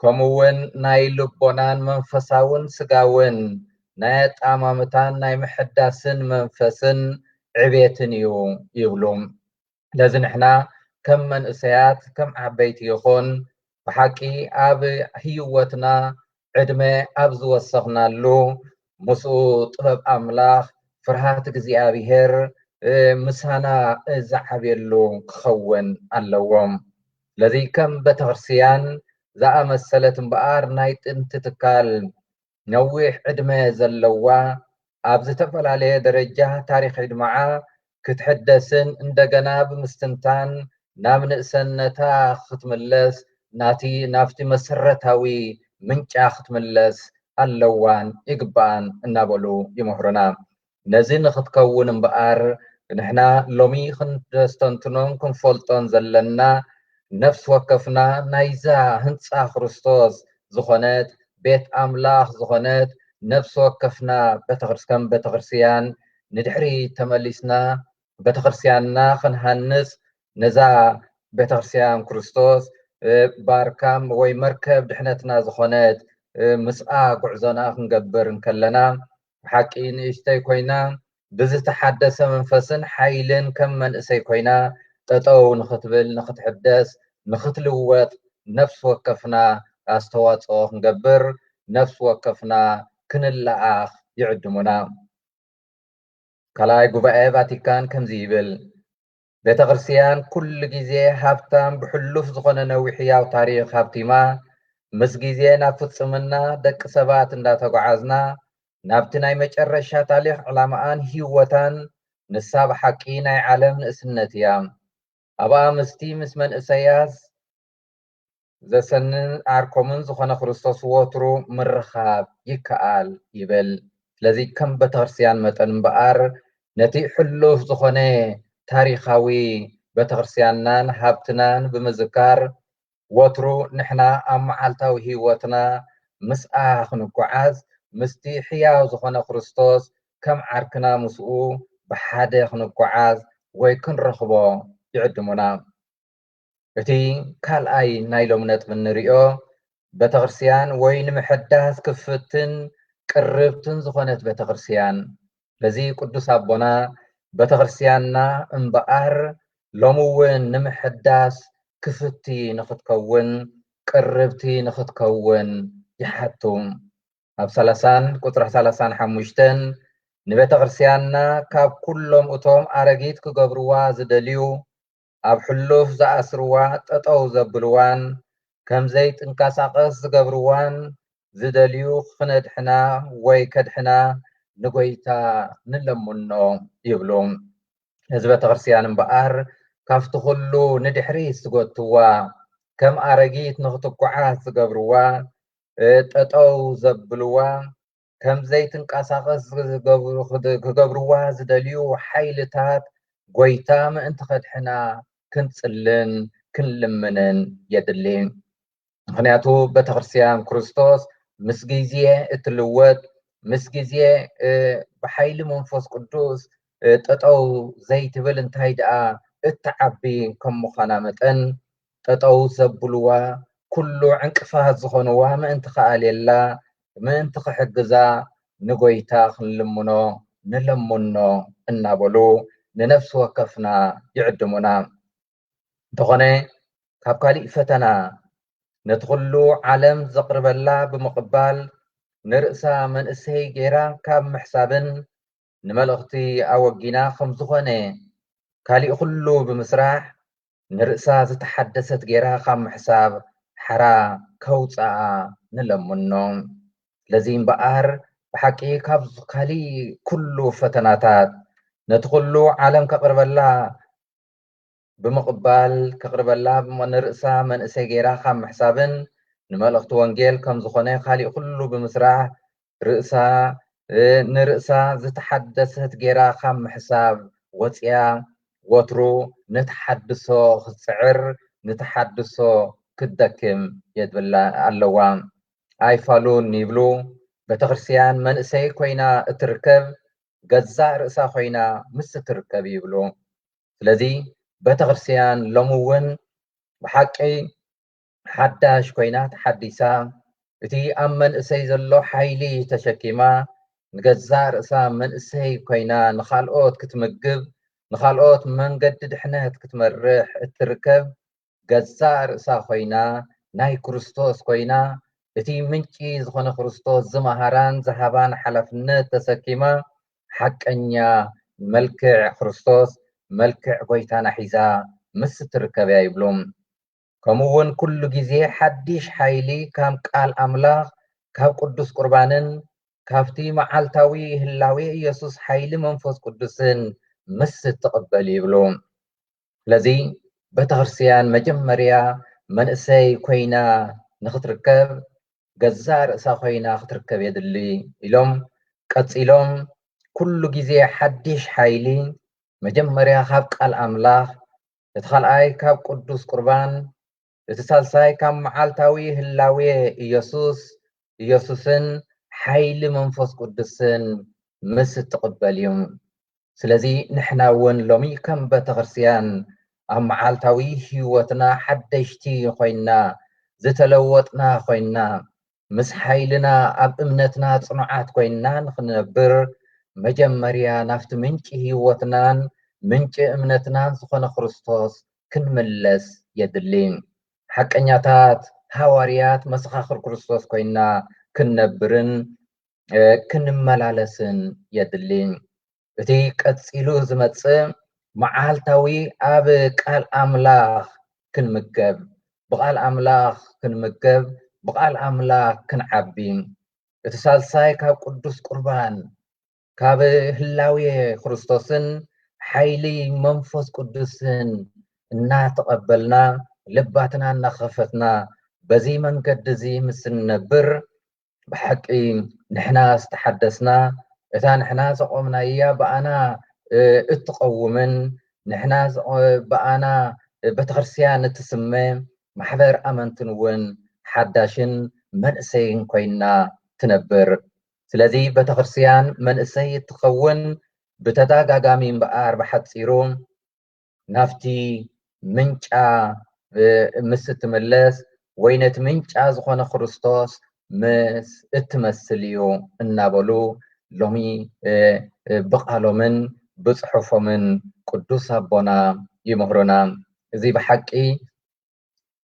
ከምኡ እውን ናይ ልቦናን መንፈሳውን ስጋውን ናይ ኣጠማምታን ናይ ምሕዳስን መንፈስን ዕቤትን እዩ ይብሉ። ስለዚ ንሕና ከም መንእሰያት ከም ዓበይቲ ይኹን ብሓቂ ኣብ ህይወትና ዕድመ ኣብ ዝወሰኽናሉ ምስኡ ጥበብ ኣምላኽ ፍርሃት እግዚኣብሔር ምሳና ዝዓብየሉ ክኸውን ኣለዎም። ስለዚ ከም ቤተክርስትያን ዝኣመሰለት እምበኣር ናይ ጥንቲ ትካል ነዊሕ ዕድመ ዘለዋ ኣብ ዝተፈላለየ ደረጃ ታሪኽ ዕድመዓ ክትሕደስን እንደገና ብምስትንታን ናብ ንእሰነታ ክትምለስ ናቲ ናብቲ መሰረታዊ ምንጫ ክትምለስ ኣለዋን ይግባኣን እናበሉ ይምህሩና። ነዚ ንኽትከውን እምበኣር ንሕና ሎሚ ክንስተንትኖን ክንፈልጦን ዘለና ነፍሲ ወከፍና ናይዛ ህንፃ ክርስቶስ ዝኾነት ቤት ኣምላኽ ዝኾነት ነፍሲ ወከፍና ከም ቤተክርስትያን ንድሕሪ ተመሊስና ቤተክርስትያንና ክንሃንፅ ነዛ ቤተክርስትያን ክርስቶስ ባርካም ወይ መርከብ ድሕነትና ዝኾነት ምስኣ ጉዕዞና ክንገብር እንከለና ብሓቂ ንእሽተይ ኮይና ብዝተሓደሰ መንፈስን ሓይልን ከም መንእሰይ ኮይና ጠጠው ንኽትብል ንኽትሕደስ ንኽትልወጥ ነፍሲ ወከፍና ኣስተዋፅኦ ክንገብር ነፍሲ ወከፍና ክንለኣኣኽ ይዕድሙና። ካልኣይ ጉባኤ ቫቲካን ከምዚ ይብል፣ ቤተ ክርስቲያን ኩሉ ግዜ ሃብታም ብሕሉፍ ዝኾነ ነዊሕ ህያው ታሪኽ ሃብቲማ ምስ ግዜ ናብ ፍጽምና ደቂ ሰባት እንዳተጓዓዝና ናብቲ ናይ መጨረሻ ታሪኽ ዕላማኣን ህይወታን ንሳ ብሓቂ ናይ ዓለም ንእስነት እያ። ኣብኣ ምስቲ ምስ መንእሰያት ዘሰንን ዓርኮምን ዝኾነ ክርስቶስ ወትሩ ምርኻብ ይከኣል ይብል። ስለዚ ከም ቤተክርስትያን መጠን እምበኣር ነቲ ሕሉፍ ዝኾነ ታሪኻዊ ቤተክርስትያንናን ሃብትናን ብምዝካር ወትሩ ንሕና ኣብ መዓልታዊ ህይወትና ምስኣ ክንጓዓዝ ምስቲ ሕያው ዝኾነ ክርስቶስ ከም ዓርክና ምስኡ ብሓደ ክንጓዓዝ ወይ ክንረኽቦ ይዕድሙና። እቲ ካልኣይ ናይ ሎም ነጥቢ እንሪኦ ቤተክርስትያን ወይ ንምሕዳስ ክፍትን ቅርብትን ዝኾነት ቤተክርስትያን በዚ ቅዱስ ኣቦና ቤተክርስትያንና እምበኣር ሎም እውን ንምሕዳስ ክፍቲ ንኽትከውን ቅርብቲ ንኽትከውን ይሓቱ። ኣብ ሰላሳን ቁፅሪ ሰላሳን ሓሙሽተን ንቤተክርስትያንና ካብ ኩሎም እቶም ኣረጊት ክገብርዋ ዝደልዩ ኣብ ሕሉፍ ዝኣስርዋ ጠጠው ዘብልዋን ከም ዘይትንቀሳቐስ ዝገብርዋን ዝደልዩ ክነድሕና ወይ ከድሕና ንጎይታ ንለምኖ ይብሉ። ህዝበ ተክርስቲያን እምበኣር ካብቲ ኩሉ ንድሕሪት ዝጎትዋ፣ ከም ኣረጊት ንክትጓዓዝ ዝገብርዋ፣ ጠጠው ዘብልዋ፣ ከም ዘይትንቀሳቐስ ክገብርዋ ዝደልዩ ሓይልታት ጎይታ ምእንቲ ከድሕና ክንጽልን ክንልምንን የድሊ። ምክንያቱ ቤተክርስትያን ክርስቶስ ምስ ግዜ እትልወጥ፣ ምስ ግዜ ብሓይሊ መንፈስ ቅዱስ ጠጠው ዘይትብል እንታይ ደኣ እትዓቢ ከም ምዃና መጠን፣ ጠጠው ዘብልዋ ኩሉ ዕንቅፋት ዝኾንዋ ምእንቲ ክኣልየላ፣ ምእንቲ ክሕግዛ ንጎይታ ክንልምኖ ንለምኖ እናበሉ ንነፍሲ ወከፍና ይዕድሙና። እንተኾነ ካብ ካሊእ ፈተና ነቲ ኩሉ ዓለም ዘቕርበላ ብምቕባል ንርእሳ መንእሰይ ገይራ ካብ ምሕሳብን ንመልእኽቲ ኣወጊና ከም ዝኾነ ካሊእ ኩሉ ብምስራሕ ንርእሳ ዝተሓደሰት ገይራ ካብ ምሕሳብ ሓራ ከውፅኣ ንለምኖ። ስለዚ እምበኣር ብሓቂ ካብ ካሊእ ኩሉ ፈተናታት ነቲ ኩሉ ዓለም ከቕርበላ ብምቕባል ከቕርበላ ንርእሳ መንእሰይ ገይራ ካብ ምሕሳብን ንመልእኽቲ ወንጌል ከም ዝኾነ ካሊእ ኩሉ ብምስራሕ ርእሳ ንርእሳ ዝተሓደሰት ገይራ ካብ ምሕሳብ ወፅያ ወትሩ ንተሓድሶ ክትፅዕር ንተሓድሶ ክትደክም የድብላ ኣለዋ። ኣይፋሉን ይብሉ። ቤተክርስትያን መንእሰይ ኮይና እትርከብ ገዛእ ርእሳ ኮይና ምስ እትርከብ ይብሉ። ስለዚ ቤተክርስትያን ሎሚ እውን ብሓቂ ሓዳሽ ኮይና ተሓዲሳ፣ እቲ ኣብ መንእሰይ ዘሎ ሓይሊ ተሸኪማ ንገዛእ ርእሳ መንእሰይ ኮይና ንኻልኦት ክትምግብ፣ ንኻልኦት መንገዲ ድሕነት ክትመርሕ እትርከብ ገዛእ ርእሳ ኮይና ናይ ክርስቶስ ኮይና እቲ ምንጪ ዝኾነ ክርስቶስ ዝመሃራን ዝሃባን ሓላፍነት ተሰኪማ ሓቀኛ መልክዕ ክርስቶስ መልክዕ ጎይታና ሒዛ ምስ እትርከብ እያ ይብሉ። ከምኡ እውን ኩሉ ግዜ ሓድሽ ሓይሊ ካብ ቃል ኣምላኽ ካብ ቅዱስ ቁርባንን ካብቲ መዓልታዊ ህላዌ ኢየሱስ ሓይሊ መንፈስ ቅዱስን ምስ እትቕበል ይብሉ። ስለዚ ቤተክርስትያን መጀመርያ መንእሰይ ኮይና ንክትርከብ ገዛእ ርእሳ ኮይና ክትርከብ የድሊ ኢሎም ቀጺሎም ኩሉ ግዜ ሓድሽ ሓይሊ መጀመርያ ካብ ቃል ኣምላኽ እቲ ካልኣይ ካብ ቅዱስ ቁርባን እቲ ሳልሳይ ካብ መዓልታዊ ህላዌ ኢየሱስ ኢየሱስን ሓይሊ መንፈስ ቅዱስን ምስ እትቕበል እዩ። ስለዚ ንሕና እውን ሎሚ ከም ቤተክርስትያን ኣብ መዓልታዊ ህይወትና ሓደሽቲ ኮይንና ዝተለወጥና ኮይንና ምስ ሓይልና ኣብ እምነትና ጽኑዓት ኮይንና ንክንነብር መጀመርያ ናብቲ ምንጪ ህይወትናን ምንጪ እምነትናን ዝኾነ ክርስቶስ ክንምለስ የድሊ። ሓቀኛታት ሃዋርያት መሰኻኽር ክርስቶስ ኮይንና ክንነብርን ክንመላለስን የድሊ። እቲ ቀጺሉ ዝመጽእ መዓልታዊ ኣብ ቃል ኣምላኽ ክንምገብ፣ ብቓል ኣምላኽ ክንምገብ፣ ብቓል ኣምላኽ ክንዓቢ። እቲ ሳልሳይ ካብ ቅዱስ ቁርባን ካብ ህላዌ ክርስቶስን ሓይሊ መንፈስ ቅዱስን እናተቐበልና ልባትና እናኸፈትና በዚ መንገዲ እዚ ምስ እንነብር ብሓቂ ንሕና ዝተሓደስና እታ ንሕና ዘቆምናያ ብኣና እትቐውምን ንሕና ብኣና ቤተክርስትያን እትስመ ማሕበር ኣመንትን እውን ሓዳሽን መንእሰይን ኮይና ትነብር። ስለዚ ቤተክርስትያን መንእሰይ እትኸውን ብተደጋጋሚ እምበኣር ብሓፂሩ ናብቲ ምንጫ ምስ እትምለስ ወይ ነቲ ምንጫ ዝኾነ ክርስቶስ ምስ እትመስል እዩ እናበሉ ሎሚ ብቃሎምን ብፅሑፎምን ቅዱስ ኣቦና ይምህሩና። እዚ ብሓቂ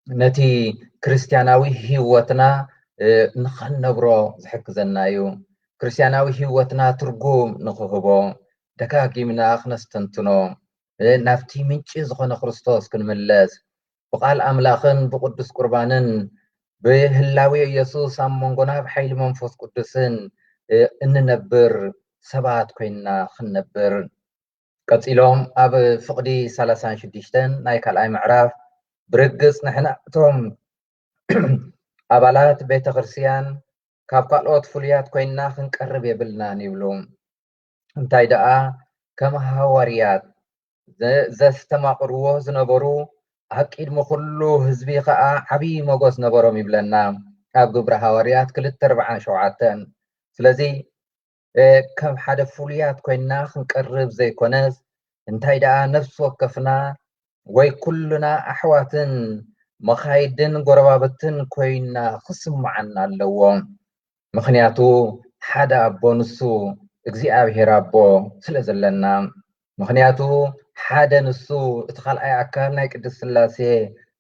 ነቲ ክርስትያናዊ ህይወትና ንኸነብሮ ዝሕግዘና እዩ። ክርስትያናዊ ህይወትና ትርጉም ንኽህቦ ደጋጊምና ክነስተንትኖ ናብቲ ምንጪ ዝኾነ ክርስቶስ ክንምለስ ብቓል ኣምላኽን ብቅዱስ ቁርባንን ብህላዌ ኢየሱስ ኣብ መንጎና ብሓይሊ መንፈስ ቅዱስን እንነብር ሰባት ኮይንና ክንነብር። ቀጺሎም ኣብ ፍቕዲ ሰላሳን ሽዱሽተን ናይ ካልኣይ ምዕራፍ ብርግጽ ንሕና እቶም ኣባላት ቤተ ክርስቲያን ካብ ካልኦት ፍሉያት ኮይንና ክንቀርብ የብልናን ይብሉ። እንታይ ደኣ ከም ሃዋርያት ዘስተማቕርዎ ዝነበሩ ኣብ ቅድሚ ኩሉ ህዝቢ ኸኣ ዓብዪ መጎስ ነበሮም ይብለና ኣብ ግብሪ ሃዋርያት ክልተ ኣርባዓን ሸውዓተን። ስለዚ ከም ሓደ ፍሉያት ኮይንና ክንቀርብ ዘይኮነስ እንታይ ደኣ ነፍሲ ወከፍና ወይ ኩልና ኣሕዋትን መኻይድን ጎረባብትን ኮይንና ክስምዓና ኣለዎ። ምኽንያቱ ሓደ ኣቦ ንሱ እግዚኣብሔር ኣቦ ስለ ዘለና። ምኽንያቱ ሓደ ንሱ እቲ ካልኣይ ኣካል ናይ ቅድስት ስላሴ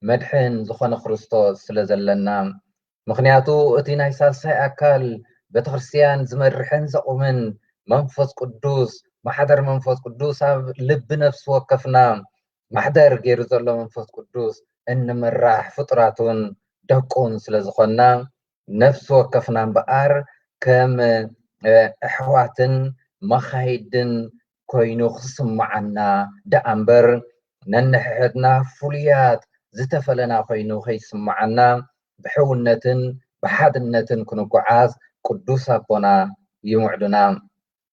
መድሕን ዝኾነ ክርስቶስ ስለ ዘለና። ምኽንያቱ እቲ ናይ ሳልሳይ ኣካል ቤተክርስትያን ዝመርሕን ዘቑምን መንፈስ ቅዱስ፣ ማሕደር መንፈስ ቅዱስ ኣብ ልቢ ነፍሲ ወከፍና ማሕደር ገይሩ ዘሎ መንፈስ ቅዱስ እንምራሕ ፍጡራቱን ደቁን ስለ ዝኾንና ነፍሲ ወከፍና እምበኣር ከም ኣሕዋትን መኻይድን ኮይኑ ክስምዓና ደኣ እምበር ነንሕድሕድና ፍሉያት ዝተፈለና ኮይኑ ከይስምዓና ብሕውነትን ብሓድነትን ክንጓዓዝ ቅዱስ ኣቦና ይምዕዱና።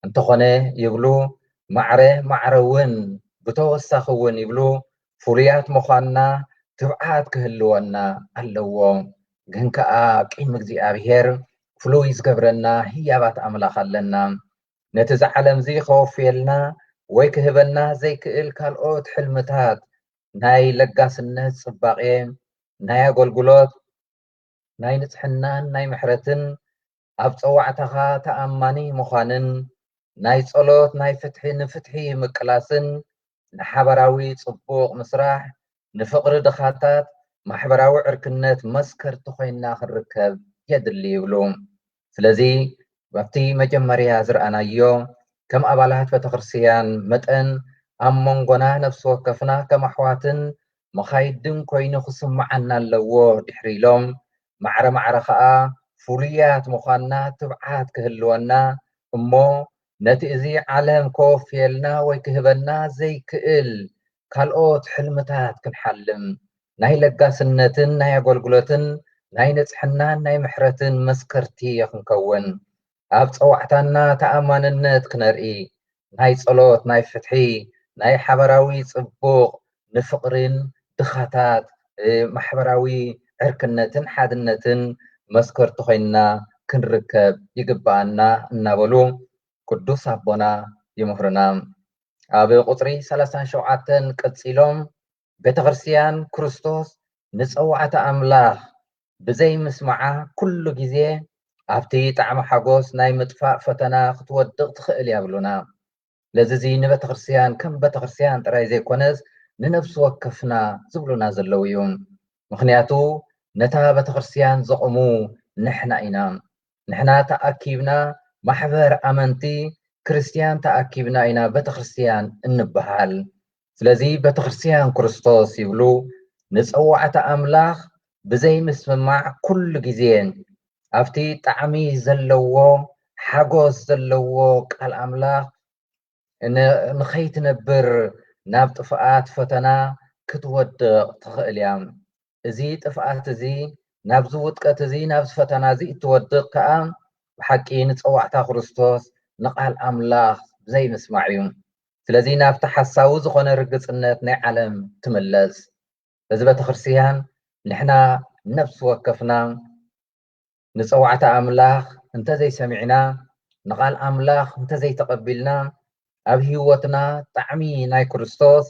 እንተኾነ ይብሉ ማዕረ ማዕረ እውን ብተወሳኺ እውን ይብሉ ፍሉያት ምዃንና ትብዓት ክህልወና ኣለዎ። ግን ከኣ ቂም እግዚኣብሔር ፍሉይ ዝገብረና ህያባት ኣምላኽ ኣለና። ነቲ እዚ ዓለም እዚ ከወፍየልና ወይ ክህበና ዘይክእል ካልኦት ሕልምታት ናይ ለጋስነት ጽባቄ፣ ናይ ኣገልግሎት፣ ናይ ንጽሕናን ናይ ምሕረትን፣ ኣብ ጸዋዕታኻ ተኣማኒ ምዃንን፣ ናይ ጸሎት ናይ ፍትሒ ንፍትሒ ምቅላስን፣ ንሓበራዊ ጽቡቕ ምስራሕ፣ ንፍቕሪ ድኻታት፣ ማሕበራዊ ዕርክነት መስከርቲ ኮይንና ክንርከብ የድሊ ይብሉ። ስለዚ ኣብቲ መጀመርያ ዝረኣናዮ ከም ኣባላት ቤተክርስትያን መጠን ኣብ መንጎና ነፍሲ ወከፍና ከም ኣሕዋትን መኻይድን ኮይኑ ክስምዓና ኣለዎ ድሕሪ ኢሎም ማዕረ ማዕረ ኸኣ ፍሉያት ምዃንና ትብዓት ክህልወና እሞ ነቲ እዚ ዓለም ከወፍየልና ወይ ክህበና ዘይክእል ካልኦት ሕልምታት ክንሓልም ናይ ለጋስነትን ናይ ኣገልግሎትን ናይ ንጽሕናን ናይ ምሕረትን መስከርቲ ክንከውን ኣብ ጸዋዕታና ተኣማንነት ክነርኢ ናይ ጸሎት ናይ ፍትሒ ናይ ሓበራዊ ጽቡቕ ንፍቕርን ድኻታት ማሕበራዊ ዕርክነትን ሓድነትን መስከርቲ ኮይንና ክንርከብ ይግብኣና እናበሉ ቅዱስ ኣቦና ይምህሩና። ኣብ ቁጽሪ ሰላሳን ሸውዓተን ቀጺሎም ቤተክርስትያን ክርስቶስ ንጸዋዕታ ኣምላኽ ብዘይምስማዓ ኩሉ ግዜ ኣብቲ ጣዕሚ ሓጎስ ናይ ምጥፋእ ፈተና ክትወድቕ ትኽእል እያ ብሉና። ስለዚ እዚ ንቤተክርስትያን ከም ቤተክርስትያን ጥራይ ዘይኮነስ ንነፍሲ ወከፍና ዝብሉና ዘለዉ እዩ። ምኽንያቱ ነታ ቤተክርስትያን ዘቑሙ ንሕና ኢና። ንሕና ተኣኪብና ማሕበር ኣመንቲ ክርስትያን ተኣኪብና ኢና ቤተክርስትያን እንበሃል። ስለዚ ቤተክርስትያን ክርስቶስ ይብሉ ንጸዋዕታ ኣምላኽ ብዘይምስምማዕ ኩሉ ግዜ ኣብቲ ጣዕሚ ዘለዎ ሓጎስ ዘለዎ ቃል ኣምላኽ ንኸይትነብር ናብ ጥፍኣት ፈተና ክትወድቕ ትኽእል እያ። እዚ ጥፍኣት እዚ ናብዚ ውጥቀት እዚ ናብዚ ፈተና እዚ እትወድቕ ከኣ ብሓቂ ንጸዋዕታ ክርስቶስ ንቓል ኣምላኽ ዘይምስማዕ እዩ። ስለዚ ናብቲ ሓሳዊ ዝኾነ ርግጽነት ናይ ዓለም ትምለስ። እዚ ቤተክርስትያን ንሕና ነፍሲ ወከፍና ንጸዋዕታ ኣምላኽ እንተዘይሰሚዕና ንቓል ኣምላኽ እንተዘይተቐቢልና ኣብ ህይወትና ጣዕሚ ናይ ክርስቶስ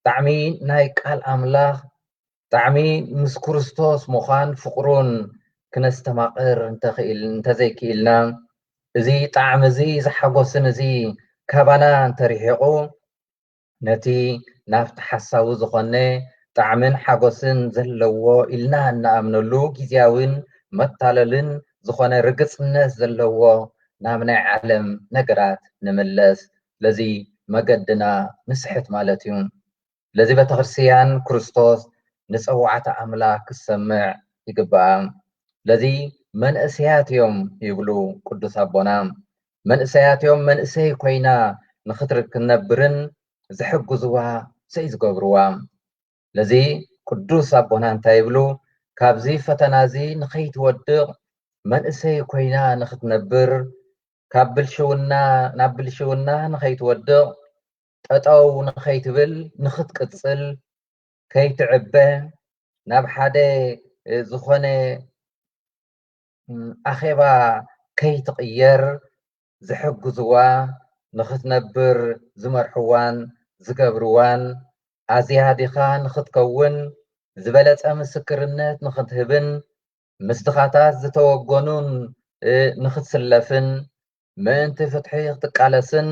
ጣዕሚ ናይ ቃል ኣምላኽ ጣዕሚ ምስ ክርስቶስ ምዃን ፍቕሩን ክነስተማቕር እንተኽእል እንተዘይክኢልና እዚ ጣዕሚ እዚ ዝሓጎስን እዚ ካባና እንተርሒቑ ነቲ ናብቲ ሓሳዊ ዝኾነ ጣዕምን ሓጎስን ዘለዎ ኢልና እንኣምነሉ ግዝያውን መታለልን ዝኾነ ርግጽነት ዘለዎ ናብ ናይ ዓለም ነገራት ንምለስ ስለዚ መገድና ንስሕት ማለት እዩ። ስለዚ ቤተክርስትያን ክርስቶስ ንጸዋዕታ ኣምላኽ ክሰምዕ ይግባኣ። ስለዚ መንእሰያት እዮም ይብሉ ቅዱስ ኣቦና። መንእሰያት እዮም መንእሰይ ኮይና ንክትነብርን ዝሕግዝዋ ሰይ ዝገብርዋ። ስለዚ ቅዱስ ኣቦና እንታይ ይብሉ? ካብዚ ፈተና እዚ ንኸይትወድቕ መንእሰይ ኮይና ንክትነብር፣ ካብ ብልሽውና ናብ ብልሽውና ንኸይትወድቕ፣ ጠጠው ንኸይትብል፣ ንክትቅጽል፣ ከይትዕበ፣ ናብ ሓደ ዝኾነ ኣኼባ ከይትቕየር ዝሕግዝዋ፣ ንኽትነብር ዝመርሕዋን ዝገብርዋን፣ ኣዝያ ዲኻ ንኽትከውን፣ ዝበለጸ ምስክርነት ንኽትህብን፣ ምስ ድኻታት ዝተወገኑን ንኽትስለፍን፣ ምእንቲ ፍትሒ ክትቃለስን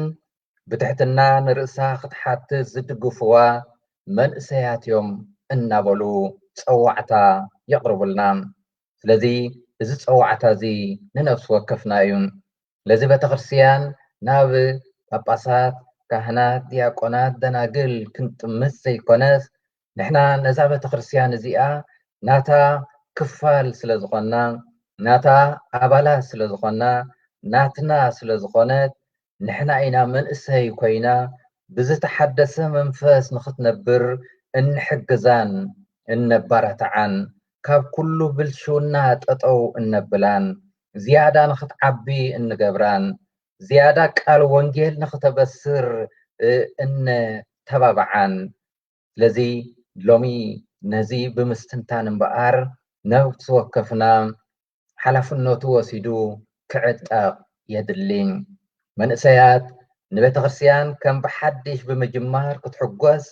ብትሕትና ንርእሳ ክትሓትት ዝድግፍዋ መንእሰያት እዮም እናበሉ ጸዋዕታ የቕርቡልና። ስለዚ እዚ ጸዋዕታ እዚ ንነፍሲ ወከፍና እዩ። ስለዚ ቤተክርስትያን ናብ ጳጳሳት፣ ካህናት፣ ዲያቆናት፣ ደናግል ክንጥምት ዘይኮነስ ንሕና ነዛ ቤተክርስትያን እዚኣ ናታ ክፋል ስለ ዝኾንና፣ ናታ ኣባላት ስለ ዝኾንና፣ ናትና ስለ ዝኾነት ንሕና ኢና መንእሰይ ኮይና ብዝተሓደሰ መንፈስ ንኽትነብር እንሕግዛን እነበረታዓን፣ ካብ ኩሉ ብልሽውና ጠጠው እነብላን፣ ዝያዳ ንኽትዓቢ እንገብራን፣ ዝያዳ ቃል ወንጌል ንኽተበስር እነተባብዓን። ስለዚ ሎሚ ነዚ ብምስትንታን እምበኣር ነፍሲ ወከፍና ሓላፍነቱ ወሲዱ ክዕጠቕ የድሊ። መንእሰያት ንቤተ ክርስትያን ከም ብሓድሽ ብምጅማር ክትሕጎስ፣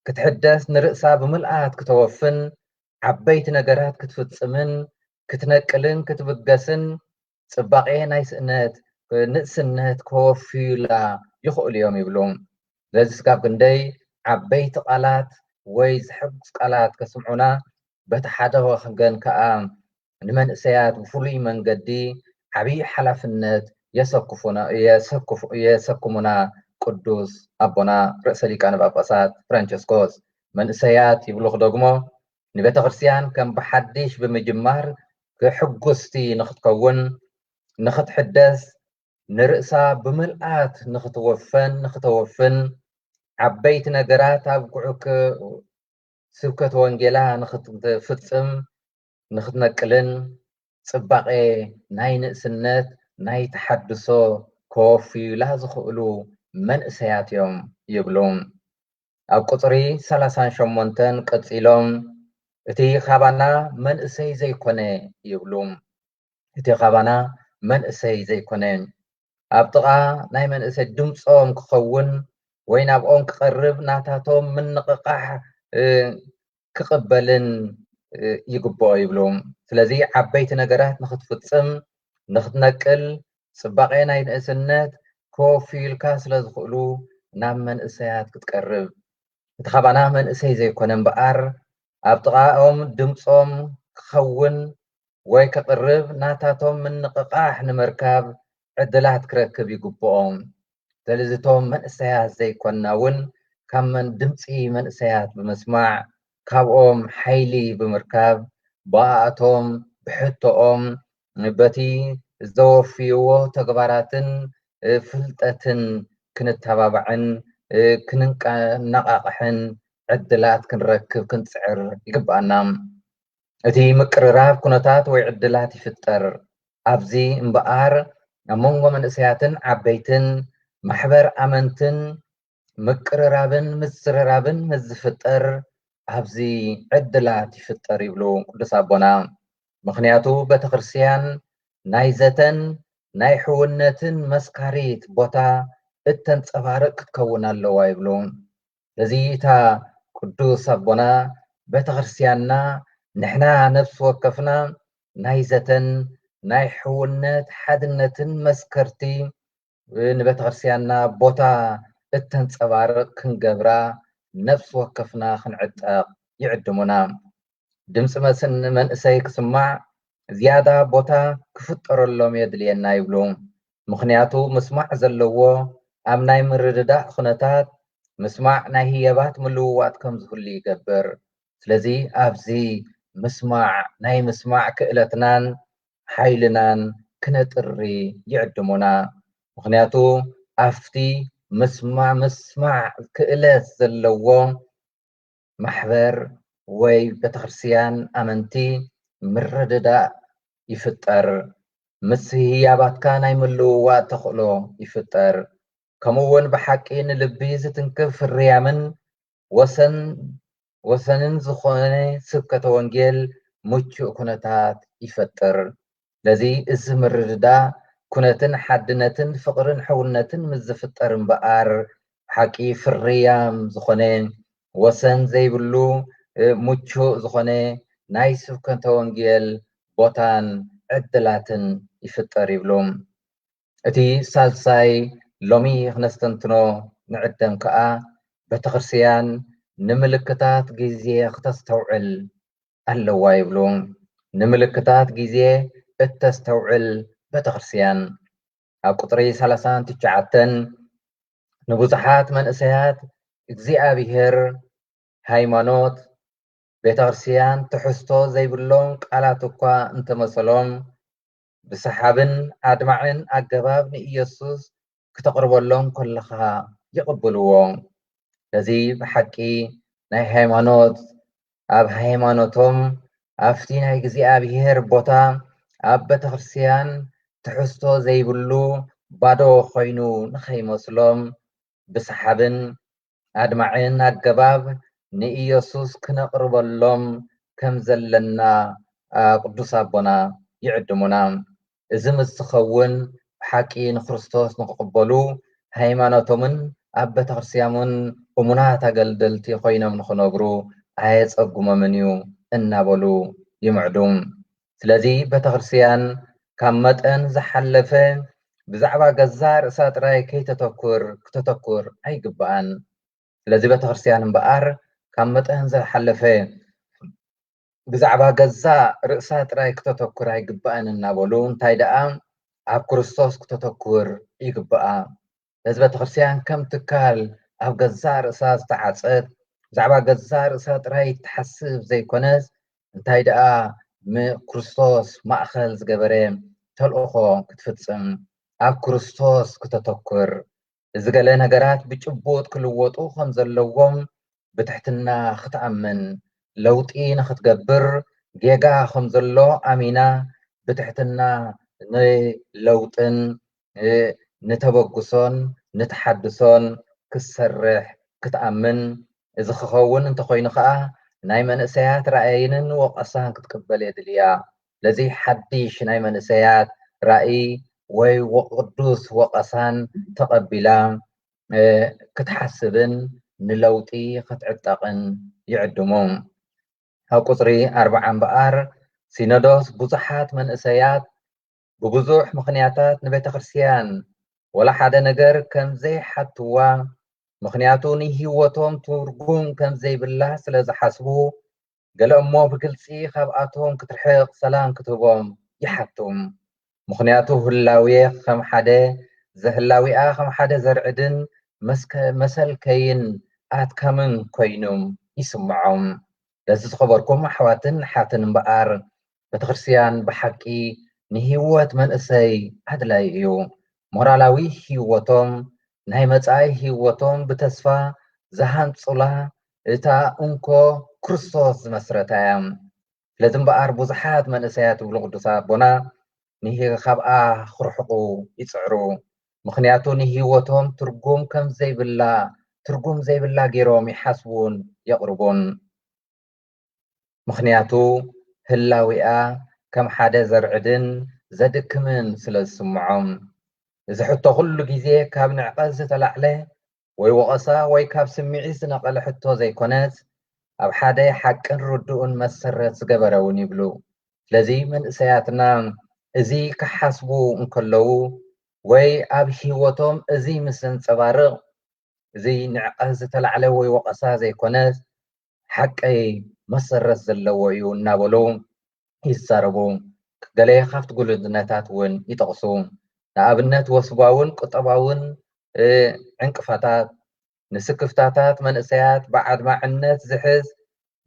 ክትሕደስ፣ ንርእሳ ብምልኣት ክተወፍን፣ ዓበይቲ ነገራት ክትፍጽምን፣ ክትነቅልን፣ ክትብገስን፣ ጽባቄ ናይ ስእነት፣ ንእስነት ከወፍዩላ ይኽእሉ እዮም ይብሉ። ስለዚ ስጋብ ክንደይ ዓበይቲ ቃላት ወይ ዝሕጉስ ቃላት ከስምዑና፣ በቲ ሓደ ወገን ከኣ ንመንእሰያት ብፍሉይ መንገዲ ዓብዪ ሓላፍነት የሰኩፉና፣ የሰኩፉ-፣ የሰኩሙና ቅዱስ ኣቦና ርእሰ ሊቃነ ጳጳሳት ፍራንቸስኮስ። መንእሰያት ይብሉ ክደግሞ፣ ንቤተ ክርስትያን ከም ብሓድሽ ብምጅማር ክሕጉስቲ ንኽትከውን፣ ንኽትሕደስ፣ ንርእሳ ብምልኣት ንኽትወፈን፣ ንኽተወፍን፣ ዓበይቲ ነገራት ኣብ ጉዕክ ስብከት ወንጌላ ንኽትፍጽም፣ ንኽትነቅልን፣ ጽባቄ ናይ ንእስነት፣ ናይ ተሓድሶ ከወፍዩላ ዝኽእሉ መንእሰያት እዮም ይብሉ። ኣብ ቁጽሪ ሰላሳን ሸሞንተን ቀጺሎም፣ እቲ ካባና መንእሰይ ዘይኮነ ይብሉ። እቲ ካባና መንእሰይ ዘይኮነ፣ ኣብ ጥቓ ናይ መንእሰይ ድምጾም ክኸውን ወይ ናብኦም ክቐርብ ናታቶም ምንቕቓሕ፣ እ፣ ክቕበልን፣ እ፣ ይግብኦ ይብሉ። ስለዚ ዓበይቲ ነገራት ንኽትፍጽም፣ ንኽትነቅል፣ ጽባቐ ናይ ንእስነት ከወፍዩልካ ስለ ዝኽእሉ ናብ መንእሰያት ክትቀርብ። እቲ ካባና መንእሰይ ዘይኮነ እምበኣር፣ ኣብ ጥቓኦም ድምጾም ክኸውን ወይ ክቕርብ ናታቶም ምንቕቓሕ ንምርካብ ዕድላት ክረክብ ይግብኦም። ስለዚ እቶም መንእሰያት ዘይኮንና እውን ካብ መን ድምጺ መንእሰያት ብምስማዕ፣ ካብኦም ሓይሊ ብምርካብ፣ ብኣኣቶም ብሕቶኦም በቲ ዘወፍይዎ ተግባራትን፣ እ፣ ፍልጠትን ክንተባባዕን፣ እ፣ ክንቀ-፣ ነቓቕሕን ዕድላት ክንረክብ ክንጽዕር ይግብኣና። እቲ ምቅርራብ ኩነታት ወይ ዕድላት ይፍጠር። ኣብዚ እምበኣር ኣብ መንጎ መንእሰያትን ዓበይትን፣ ማሕበር ኣመንትን ምቅርራብን ምዝርራብን ምስ ዝፍጠር ኣብዚ ዕድላት ይፍጠር ይብሉ ቅዱስ ኣቦና። ምኽንያቱ ቤተክርስትያን ናይ ዘተን ናይ ሕውነትን መስካሪት ቦታ እተንጸባርቕ ክትከውን ኣለዋ ይብሉ። ስለዚ እታ ቅዱስ ኣቦና ቤተክርስትያንና ንሕና ነፍሲ ወከፍና ናይ ዘተን ናይ ሕውነት ሓድነትን መስከርቲ ንቤተክርስትያንና ቦታ እተንጸባርቕ ክንገብራ ነፍሲ ወከፍና ክንዕጠቕ ይዕድሙና። ድምፂ መስን መንእሰይ ክስማዕ ዝያዳ ቦታ ክፍጠረሎም የድልየና ይብሉ። ምኽንያቱ ምስማዕ ዘለዎ ኣብ ናይ ምርድዳእ ኩነታት ምስማዕ ናይ ህየባት ምልውዋጥ ከም ዝህሉ ይገብር። ስለዚ ኣብዚ ምስማዕ፣ ናይ ምስማዕ ክእለትናን ሓይልናን ክነጥሪ ይዕድሙና። ምኽንያቱ ኣብቲ ምስማዕ፣ ምስማዕ ክእለት ዘለዎ ማሕበር ወይ ቤተክርስትያን ኣመንቲ ምርድዳእ ይፍጠር። ምስ ህያባትካ ናይ ምልውዋጥ ተኽእሎ ይፍጠር። ከምኡ እውን ብሓቂ ንልቢ ዝትንክፍ ፍርያምን ወሰን፣ ወሰንን ዝኾነ ስብከተ ወንጌል ምቹእ ኩነታት ይፈጥር። ስለዚ እዚ ምርድዳእ ኩነትን ሓድነትን ፍቕርን ሕውነትን ምስ ዝፍጠር እምበኣር ብሓቂ ፍርያም ዝኾነ ወሰን ዘይብሉ፣ እ፣ ምቹእ ዝኾነ ናይ ስብከተ ወንጌል ቦታን ዕድላትን ይፍጠር ይብሉ። እቲ ሳልሳይ ሎሚ ክነስተንትኖ ንዕደም ከኣ ቤተክርስትያን ንምልክታት ግዜ ክተስተውዕል ኣለዋ ይብሉ። ንምልክታት ግዜ እተስተውዕል ቤተክርስትያን ኣብ ቁጽሪ ሰላሳን ትሽዓተን ንብዙሓት መንእሰያት እግዚኣብሔር፣ ሃይማኖት፣ ቤተክርስትያን ትሕዝቶ ዘይብሎም ቃላት እኳ እንተመሰሎም ብሰሓብን ኣድማዕን ኣገባብ ንኢየሱስ ክተቕርበሎም ከለኻ ይቕብልዎ። ስለዚ ብሓቂ ናይ ሃይማኖት ኣብ ሃይማኖቶም ኣብቲ ናይ እግዚኣብሔር ቦታ ኣብ ቤተክርስትያን ትሕዝቶ ዘይብሉ ባዶ ኮይኑ ንኸይመስሎም ብሰሓብን ኣድማዕን ኣገባብ ንኢየሱስ ክነቕርበሎም ከም ዘለና ቅዱስ ኣቦና ይዕድሙና። እዚ ምስ ዝኸውን ብሓቂ ንክርስቶስ ንክቕበሉ ሃይማኖቶምን ኣብ ቤተክርስትያኖምን እሙናት ኣገልገልቲ ኮይኖም ንክነብሩ ኣየጸጉሞምን እዩ እናበሉ ይምዕዱ። ስለዚ ቤተክርስትያን ካብ መጠን ዝሓለፈ ብዛዕባ ገዛ ርእሳ ጥራይ ከይተተኩር ክተተኩር ኣይግባኣን። ስለዚ ቤተክርስትያን እምበኣር ካብ መጠን ዝሓለፈ ብዛዕባ ገዛ ርእሳ ጥራይ ክተተኩር ኣይግባኣን እናበሉ እንታይ ደኣ ኣብ ክርስቶስ ክተተኩር ይግባኣ። ስለዚ ቤተክርስትያን ከም ትካል ኣብ ገዛ ርእሳ ዝተዓጸት ብዛዕባ ገዛ ርእሳ ጥራይ ትሓስብ ዘይኮነስ እንታይ ደኣ ንክርስቶስ ማእኸል ዝገበረ ተልእኾ ክትፍጽም ኣብ ክርስቶስ ክተተኩር እዚ ገለ ነገራት ብጭቡጥ ክልወጡ ከም ዘለዎም ብትሕትና ክትኣምን፣ ለውጢ ንኽትገብር ጌጋ ከም ዘሎ ኣሚና ብትሕትና ንለውጥን ንተበግሶን ንተሓድሶን ክትሰርሕ ክትኣምን፣ እዚ ክኸውን እንተኾይኑ ከኣ ናይ መንእሰያት ራእይንን ወቐሳን ክትቅበል የድልያ። ስለዚ ሓድሽ ናይ መንእሰያት ራእይ ወይ ቅዱስ ወቐሳን ተቐቢላ ክትሓስብን ንለውጢ ክትዕጠቕን ይዕድሙ። ኣብ ቁጽሪ ኣርብዓ እምበኣር ሲኖዶስ ብዙሓት መንእሰያት ብብዙሕ ምኽንያታት ንቤተ ክርስትያን ወላ ሓደ ነገር ከም ዘይሓትዋ፣ ምኽንያቱ ንህይወቶም ትርጉም ከም ዘይብላ ስለ ዝሓስቡ፣ ገለ እሞ ብግልጺ ካብኣቶም ክትርሕቕ ሰላም ክትህቦም ይሓቱ። ምኽንያቱ ህላዌ ከም ሓደ ዘህላዊኣ ከም ሓደ ዘርዕድን መሰልከይን ኣትካምን ኮይኑም ይስምዖም። ለዚ ዝኸበርኩም ኣሕዋትን ኣሓትን እምበኣር፣ ቤተክርስትያን ብሓቂ ንህይወት መንእሰይ ኣድላይ እዩ። ሞራላዊ ህይወቶም፣ ናይ መጻኢ ህይወቶም ብተስፋ ዝሃንጹላ እታ እንኮ ክርስቶስ ዝመስረታ እያ። ስለዚ እምበኣር ብዙሓት መንእሰያት ይብሉ ቅዱስ ኣቦና ንሂ-፣ ካብኣ ክርሕቑ ይጽዕሩ። ምኽንያቱ ንህይወቶም ትርጉም ከም ዘይብላ፣ ትርጉም ዘይብላ ገይሮም ይሓስቡን የቕርቡን። ምኽንያቱ ህላዊኣ ከም ሓደ ዘርዕድን ዘድክምን ስለ ዝስምዖም። እዚ ሕቶ ኩሉ ግዜ ካብ ንዕቀት ዝተላዕለ ወይ ወቐሳ ወይ ካብ ስምዒት ዝነቐለ ሕቶ ዘይኮነስ፣ ኣብ ሓደ ሓቅን ርዱእን መሰረት ዝገበረ እውን ይብሉ። ስለዚ መንእሰያትና እዚ ክሓስቡ እንከለዉ ወይ ኣብ ህይወቶም እዚ ምስ ዘንጸባርቕ፣ እዚ ንዕቀት ዝተላዕለ ወይ ወቐሳ ዘይኮነስ፣ ሓቀይ መሰረት ዘለዎ እዩ እናበሉ ይዛረቡ። ገለ ካብቲ ጉልትነታት እውን ይጠቕሱ። ንኣብነት ወስባውን ቁጠባውን፣ እ፣ ዕንቅፋታት፣ ንስክፍታታት መንእሰያት ብኣድማዕነት ዝሕዝ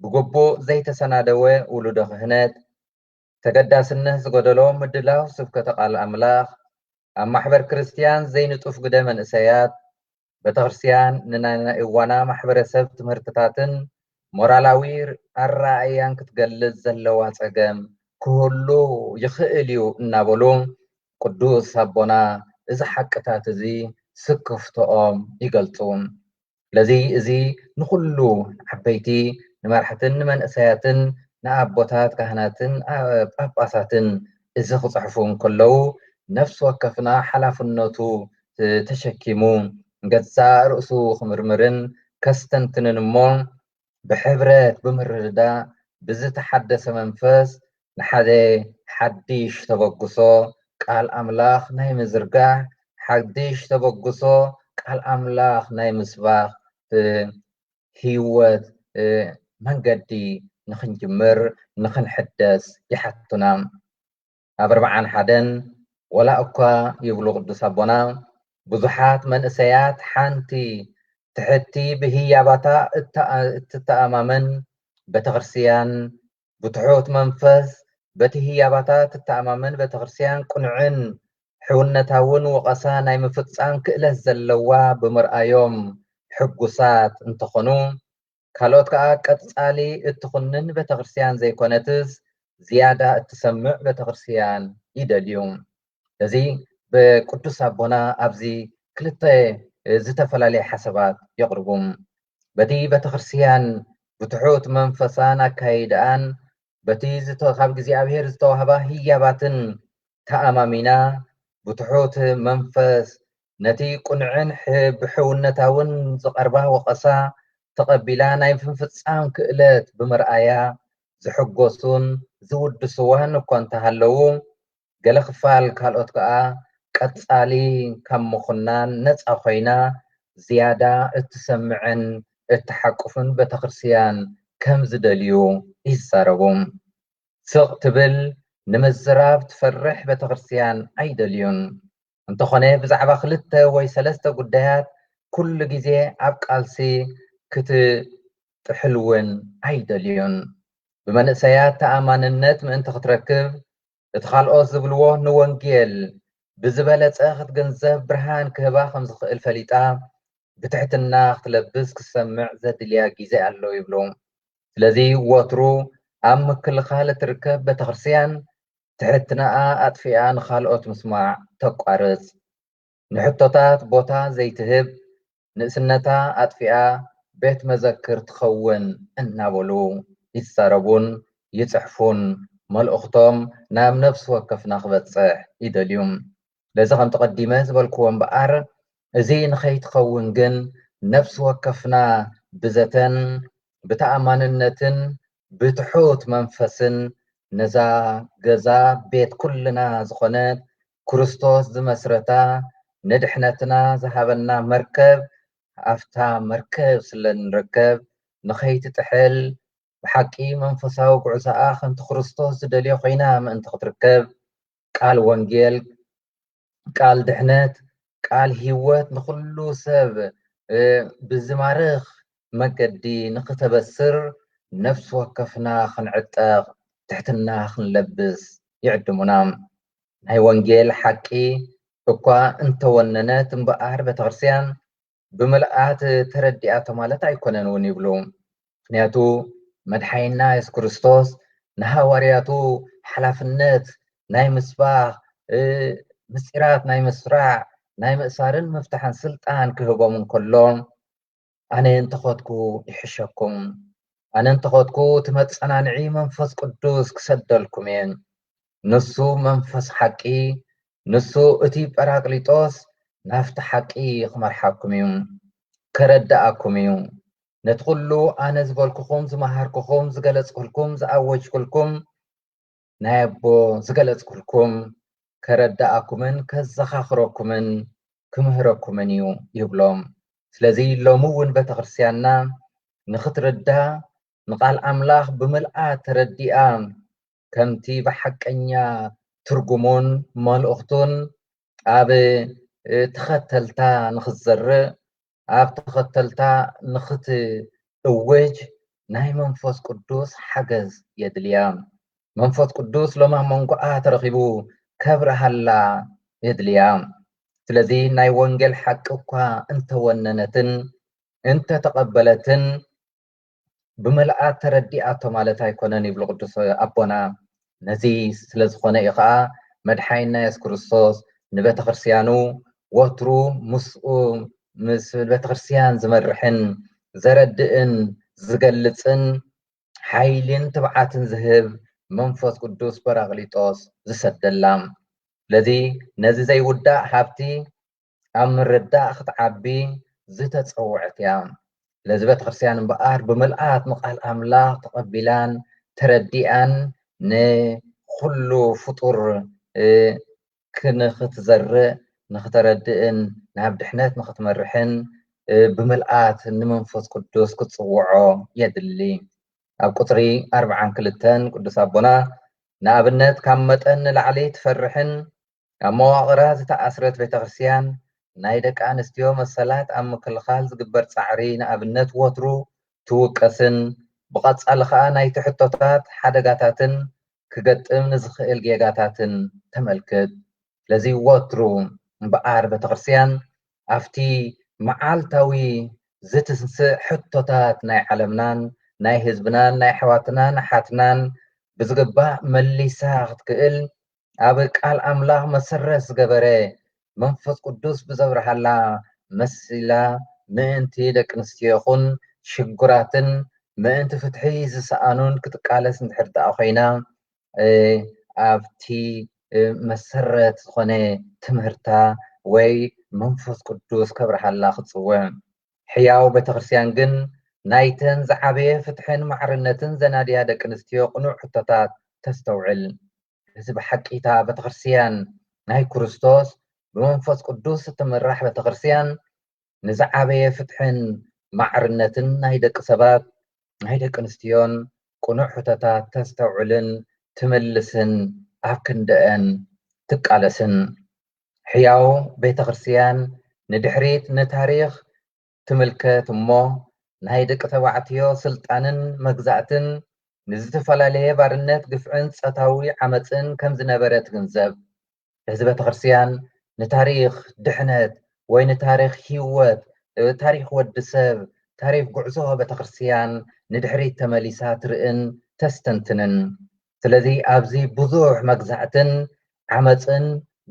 ብግቡእ ዘይተሰናደወ ውሉደ ክህነት፣ ተገዳስነት ዝጎደሎ ምድላው ስብከተ ቃል ኣምላኽ፣ ኣብ ማሕበር ክርስትያን ዘይንጡፍ ግደ መንእሰያት፣ ቤተክርስትያን ንናይ እዋና ማሕበረሰብ ትምህርትታትን ሞራላዊ ኣረኣእያን ክትገልጽ ዘለዋ ጸገም ክህሉ ይኽእል እዩ እናበሉ ቅዱስ ኣቦና እዚ ሓቅታት እዚ ስክፍቶኦም ይገልጹ። ስለዚ እዚ ንኹሉ ዓበይቲ፣ ንመራሕትን ንመንእሰያትን ንኣቦታት ካህናትን ጳጳሳትን እዚ ክጽሕፉ እንከለዉ ነፍሲ ወከፍና ሓላፍነቱ ተሸኪሙ ገዛእ ርእሱ ክምርምርን ከስተንትንን እሞ ብሕብረት ብምርድዳእ ብዝተሓደሰ መንፈስ ንሓደ ሓድሽ ተበግሶ ቃል ኣምላኽ ናይ ምዝርጋሕ ሓድሽ ተበግሶ ቃል ኣምላኽ ናይ ምስባኽ ህይወት መንገዲ ንኽንጅምር ንኽንሕደስ ይሓቱና። ኣብ ኣርብዓን ሓደን ወላ እኳ ይብሉ ቅዱስ ኣቦና ብዙሓት መንእሰያት ሓንቲ ትሕቲ ብህያባታ እትተኣማመን ቤተክርስትያን ብትሑት መንፈስ በቲ ህያባታ ትተኣማመን ቤተክርስትያን ቅኑዕን ሕውነታውን ወቐሳ ናይ ምፍጻም ክእለት ዘለዋ ብምርኣዮም ሕጉሳት እንተኾኑ፣ ካልኦት ከኣ ቀጻሊ እትኹንን ቤተክርስትያን ዘይኮነትስ ዝያዳ እትሰምዕ ቤተክርስትያን ይደልዩ። እዚ ብቅዱስ ኣቦና ኣብዚ ክልተ ዝተፈላለየ ሓሳባት የቕርቡ። በቲ ቤተክርስትያን ብትሑት መንፈሳን ኣካይዳኣን በቲ ካብ እግዚኣብሔር ዝተዋህባ ህያባትን ተኣማሚና ብትሑት መንፈስ ነቲ ቁንዕን ብሕውነታውን ዝቐርባ ወቐሳ ተቐቢላ ናይ ምፍጻም ክእለት ብምርኣያ ዝሕጎሱን ዝውድስዋን እኳ እንተሃለዉ፣ ገለ ክፋል ካልኦት ከኣ ቀጻሊ ካብ ምኹናን ነጻ ኮይና ዝያዳ እትሰምዕን እትሓቁፍን ቤተክርስትያን ከም ዝደልዩ ይዛረቡ። ስቕ ትብል ንምዝራብ ትፈርሕ ቤተክርስትያን ኣይደልዩን። እንተኾነ ብዛዕባ ክልተ ወይ ሰለስተ ጉዳያት ኩሉ ግዜ ኣብ ቃልሲ ክትጥሕል እውን ኣይደልዩን። ብመንእሰያት ተኣማንነት ምእንቲ ክትረክብ እቲ ካልኦት ዝብልዎ ንወንጌል ብዝበለጸ ክትግንዘብ ብርሃን ክህባ ከም ዝኽእል ፈሊጣ ብትሕትና ክትለብስ ክትሰምዕ ዘድልያ ግዜ ኣሎ ይብሉ። ስለዚ ወትሩ ኣብ ምክልኻል እትርከብ ቤተክርስትያን ትሕትናኣ ኣጥፊኣ ንኻልኦት ምስማዕ ተቋርጽ። ንሕቶታት ቦታ ዘይትህብ፣ ንእስነታ ኣጥፊኣ ቤት መዘክር ትኸውን እናበሉ ይዛረቡን ይጽሕፉን መልእኽቶም ናብ ነፍሲ ወከፍና ክበጽሕ ይደልዩ። ነዚ ከምቲ ቀዲመ ዝበልክዎ እምበኣር፣ እዚ ንኸይትኸውን ግን ነፍሲ ወከፍና ብዘተን ብተኣማንነትን ብትሑት መንፈስን ነዛ ገዛ ቤት ኩልና ዝኾነት ክርስቶስ ዝመስረታ ንድሕነትና ዝሃበና መርከብ ኣብታ መርከብ ስለ ንርከብ ንኸይትጥሕል ብሓቂ መንፈሳዊ ጉዕዞኣ ከምቲ ክርስቶስ ዝደልዮ ኮይና ምእንቲ ክትርከብ ቃል ወንጌል ቃል ድሕነት ቃል ህይወት ንኹሉ ሰብ ብዝማርኽ መገዲ ንኽተበስር ነፍሲ ወከፍና ክንዕጠቕ ትሕትና ክንለብስ ይዕድሙና። ናይ ወንጌል ሓቂ እኳ እንተወነነት እምበኣር ቤተክርስትያን ብምልኣት ተረዲኣቶ ማለት ኣይኮነን እውን ይብሉ። ምክንያቱ መድሓይና የሱስ ክርስቶስ ንሃዋርያቱ ሓላፍነት ናይ ምስባኽ ምስጢራት ናይ ምስራዕ ናይ ምእሳርን ምፍታሕን ስልጣን ክህቦም እንከሎ ኣነ እንተኸድኩ ይሕሸኩም፣ ኣነ እንተኸድኩ እቲ መጸናንዒ መንፈስ ቅዱስ ክሰደልኩም እየ። ንሱ መንፈስ ሓቂ፣ ንሱ እቲ ጳራቅሊጦስ ናብቲ ሓቂ ክመርሓኩም እዩ፣ ከረድኣኩም እዩ። ነቲ ኩሉ ኣነ ዝበልኩኹም፣ ዝመሃርኩኹም፣ ዝገለጽኩልኩም፣ ዝኣወጅኩልኩም ናይ ኣቦ ዝገለጽኩልኩም ከረድኣኩምን ከዘኻኽረኩምን ክምህረኩምን እዩ ይብሎም። ስለዚ ሎሚ እውን ቤተክርስትያንና ንኽትርዳ ንቃል ኣምላኽ ብምልኣ ተረዲኣ ከምቲ ብሓቀኛ ትርጉሙን መልእኽቱን ኣብ ተኸተልታ ንኽትዘርእ ኣብ ተኸተልታ ንኽትእውጅ ናይ መንፈስ ቅዱስ ሓገዝ የድልያ። መንፈስ ቅዱስ ሎም ኣብ መንጎኣ ተረኺቡ ከብርሃላ የድልያ። ስለዚ ናይ ወንጌል ሓቂ እኳ እንተወነነትን እንተተቐበለትን፣ ብምልኣት ተረዲኣቶ ማለት ኣይኮነን ይብሉ ቅዱስ ኣቦና። ነዚ ስለ ዝኾነ እዩ ኸዓ መድሓኒና የሱስ ክርስቶስ ንቤተ ክርስቲያኑ ወትሩ ምስኡ፣ ምስ ቤተ ክርስቲያን ዝመርሕን ዘረድእን ዝገልጽን ሓይልን ትብዓትን ዝህብ መንፈስ ቅዱስ ጳራቅሊጦስ ዝሰደላ። ስለዚ ነዚ ዘይውዳእ ሃብቲ ኣብ ምርዳእ ክትዓቢ ዝተጸውዐት እያ። ስለዚ ቤተክርስትያን እምበኣር ብምልኣት ንቃል ኣምላኽ ተቐቢላን ተረዲኣን ንኹሉ ፍጡር፣ እ፣ ክንክትዘርእ ንክተረድእን ናብ ድሕነት ንክትመርሕን፣ እ፣ ብምልኣት ንመንፈስ ቅዱስ ክትጽውዖ የድሊ። ኣብ ቁጽሪ ኣርብዓን ክልተን ቅዱስ ኣቦና ንኣብነት ካብ መጠን ንላዕሊ ትፈርሕን ኣብ መዋቕራ ዝተኣስረት ቤተክርስትያን ናይ ደቂ ኣንስትዮ መሰላት ኣብ ምክልኻል ዝግበር ጻዕሪ ንኣብነት ወትሩ ትውቀስን ብቐጻሊ ኸኣ ናይቲ ሕቶታት ሓደጋታትን ክገጥም ንዝኽእል ጌጋታትን ተመልክት። ስለዚ ወትሩ እምበኣር ቤተክርስትያን ኣብቲ መዓልታዊ ዝትንስእ ሕቶታት ናይ ዓለምናን ናይ ህዝብናን ናይ ኣሕዋትናን ኣሓትናን ብዝግባእ መሊሳ ክትክእል ኣብ ቃል ኣምላኽ መሰረት ዝገበረ መንፈስ ቅዱስ ብዘብርሃላ መሲላ ምእንቲ ደቂ ኣንስትዮ ይኹን ሽጉራትን ምእንቲ ፍትሒ ዝሰኣኑን ክትቃለስ እንድሕር ደኣ ኮይና፣ እ፣ ኣብቲ፣ እ፣ መሰረት ዝኾነ ትምህርታ ወይ መንፈስ ቅዱስ ከብርሃላ ክትጽውዕ። ሕያው ቤተክርስትያን ግን ናይተን ዝዓበየ ፍትሕን ማዕርነትን ዘናድያ ደቂ ኣንስትዮ ቅኑዕ ሕቶታት ተስተውዕል። እዚ ብሓቂ እታ ቤተክርስትያን ናይ ክርስቶስ ብመንፈስ ቅዱስ እትምራሕ ቤተክርስትያን ንዝዓበየ ፍትሕን ማዕርነትን ናይ ደቂ ሰባት፣ ናይ ደቂ ኣንስትዮን ቅኑዕ ሕቶታት ተስተውዕልን ትምልስን ኣብ ክንደአን ትቃለስን። ሕያው ቤተክርስትያን ንድሕሪት ንታሪኽ ትምልከት እሞ ናይ ደቂ ተባዕትዮ ስልጣንን መግዛእትን ንዝተፈላለየ ባርነት፣ ግፍዕን ጾታዊ ዓመጽን ከም ዝነበረ ትግንዘብ። እዚ ቤተክርስትያን ንታሪኽ ድሕነት ወይ ንታሪኽ ህይወት፣ እ፣ ታሪኽ ወዲ ሰብ፣ ታሪኽ ጉዕዞ ቤተክርስትያን ንድሕሪት ተመሊሳ ትርእን ተስተንትንን። ስለዚ ኣብዚ ብዙሕ መግዛዕትን ዓመጽን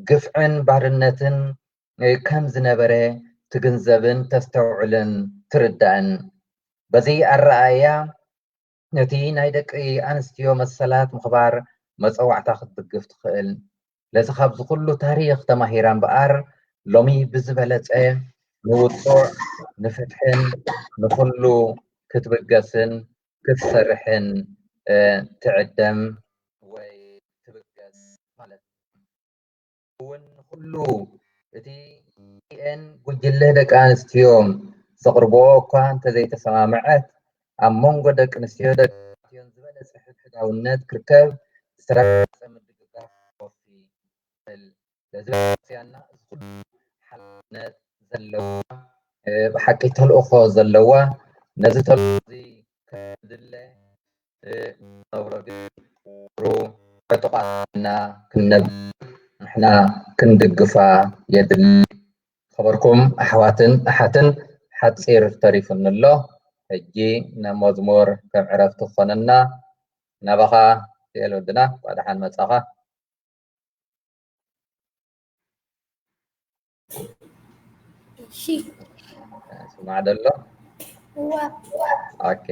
ግፍዕን ባርነትን፣ እ፣ ከም ዝነበረ ትግንዘብን ተስተውዕልን ትርዳእን። በዚ ኣረኣእያ ነቲ ናይ ደቂ ኣንስትዮ መሰላት ምኽባር መጸዋዕታ ክትድግፍ ትኽእል። ስለዚ ካብዚ ኩሉ ታሪኽ ተማሂራ እምበኣር ሎሚ ብዝበለጸ ንውጹዕ ንፍትሕን ንኹሉ ክትብገስን ክትሰርሕን፣ እ፣ ትዕደም ወይ ትብገስ ማለት እዩ። እውን ንኹሉ እቲ ቲኤን ጉጅለ ደቂ ኣንስትዮ ዘቕርብኦ እኳ እንተዘይተሰማምዐት፣ ኣብ መንጎ ደቂ ኣንስትዮ ደቂ ኣንስትዮን ዝበለጸ ሕድሕዳውነት ክርከብ ዝተረጋገጸ ምድግጋፍ ክወፊ ይኽእል። ስለዚ ቤተክርስትያንና እዚ ኩሉ ሓላፍነት ዘለዋ፣ እ፣ ብሓቂ ተልእኾ ዘለዋ፣ ነዚ ተልእኾ እዚ ከም ዝድለ፣ እ፣ ንነብሮ ግን ሩ ዕጡቓትና ክንነብ-፣ ንሕና ክንድግፋ የድሊ። ዝኸበርኩም ኣሕዋትን ኣሓትን፣ ሓጺር ተሪፉኒ ኣሎ። ሕጂ ንመዝሙር ከም ዕረፍቲ ክኾነና ናባኻ ዮኤል ወድና፣ እንኳዕ ደሓን መጻኻ። እሺ። ስማዕ ደሎ? እዋ። ኦኬ።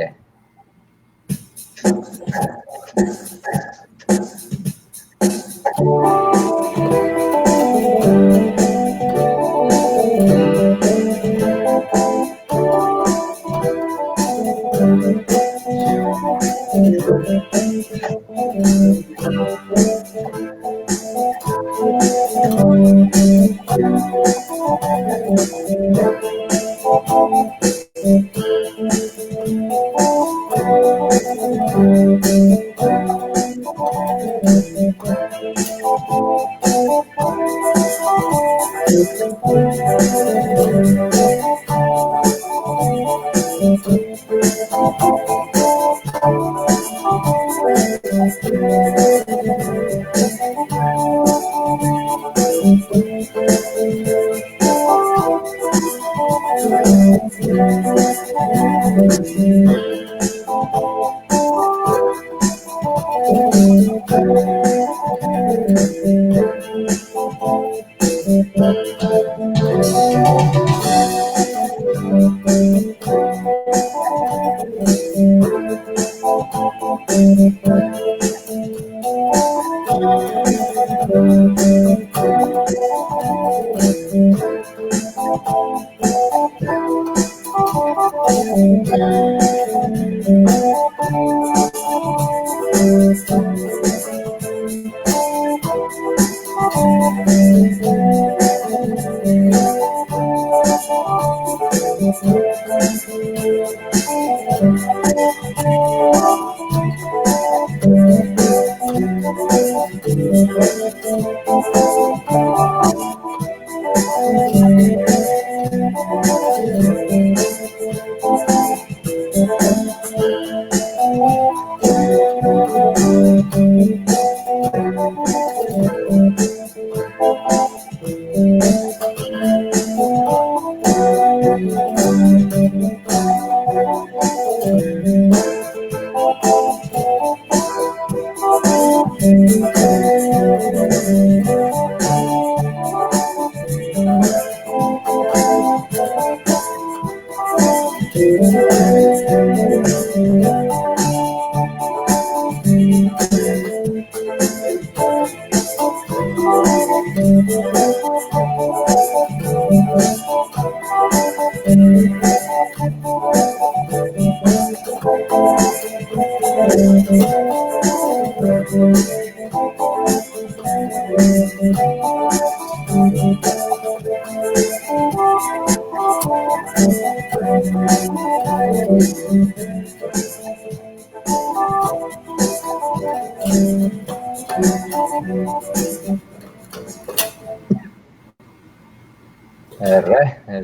እረ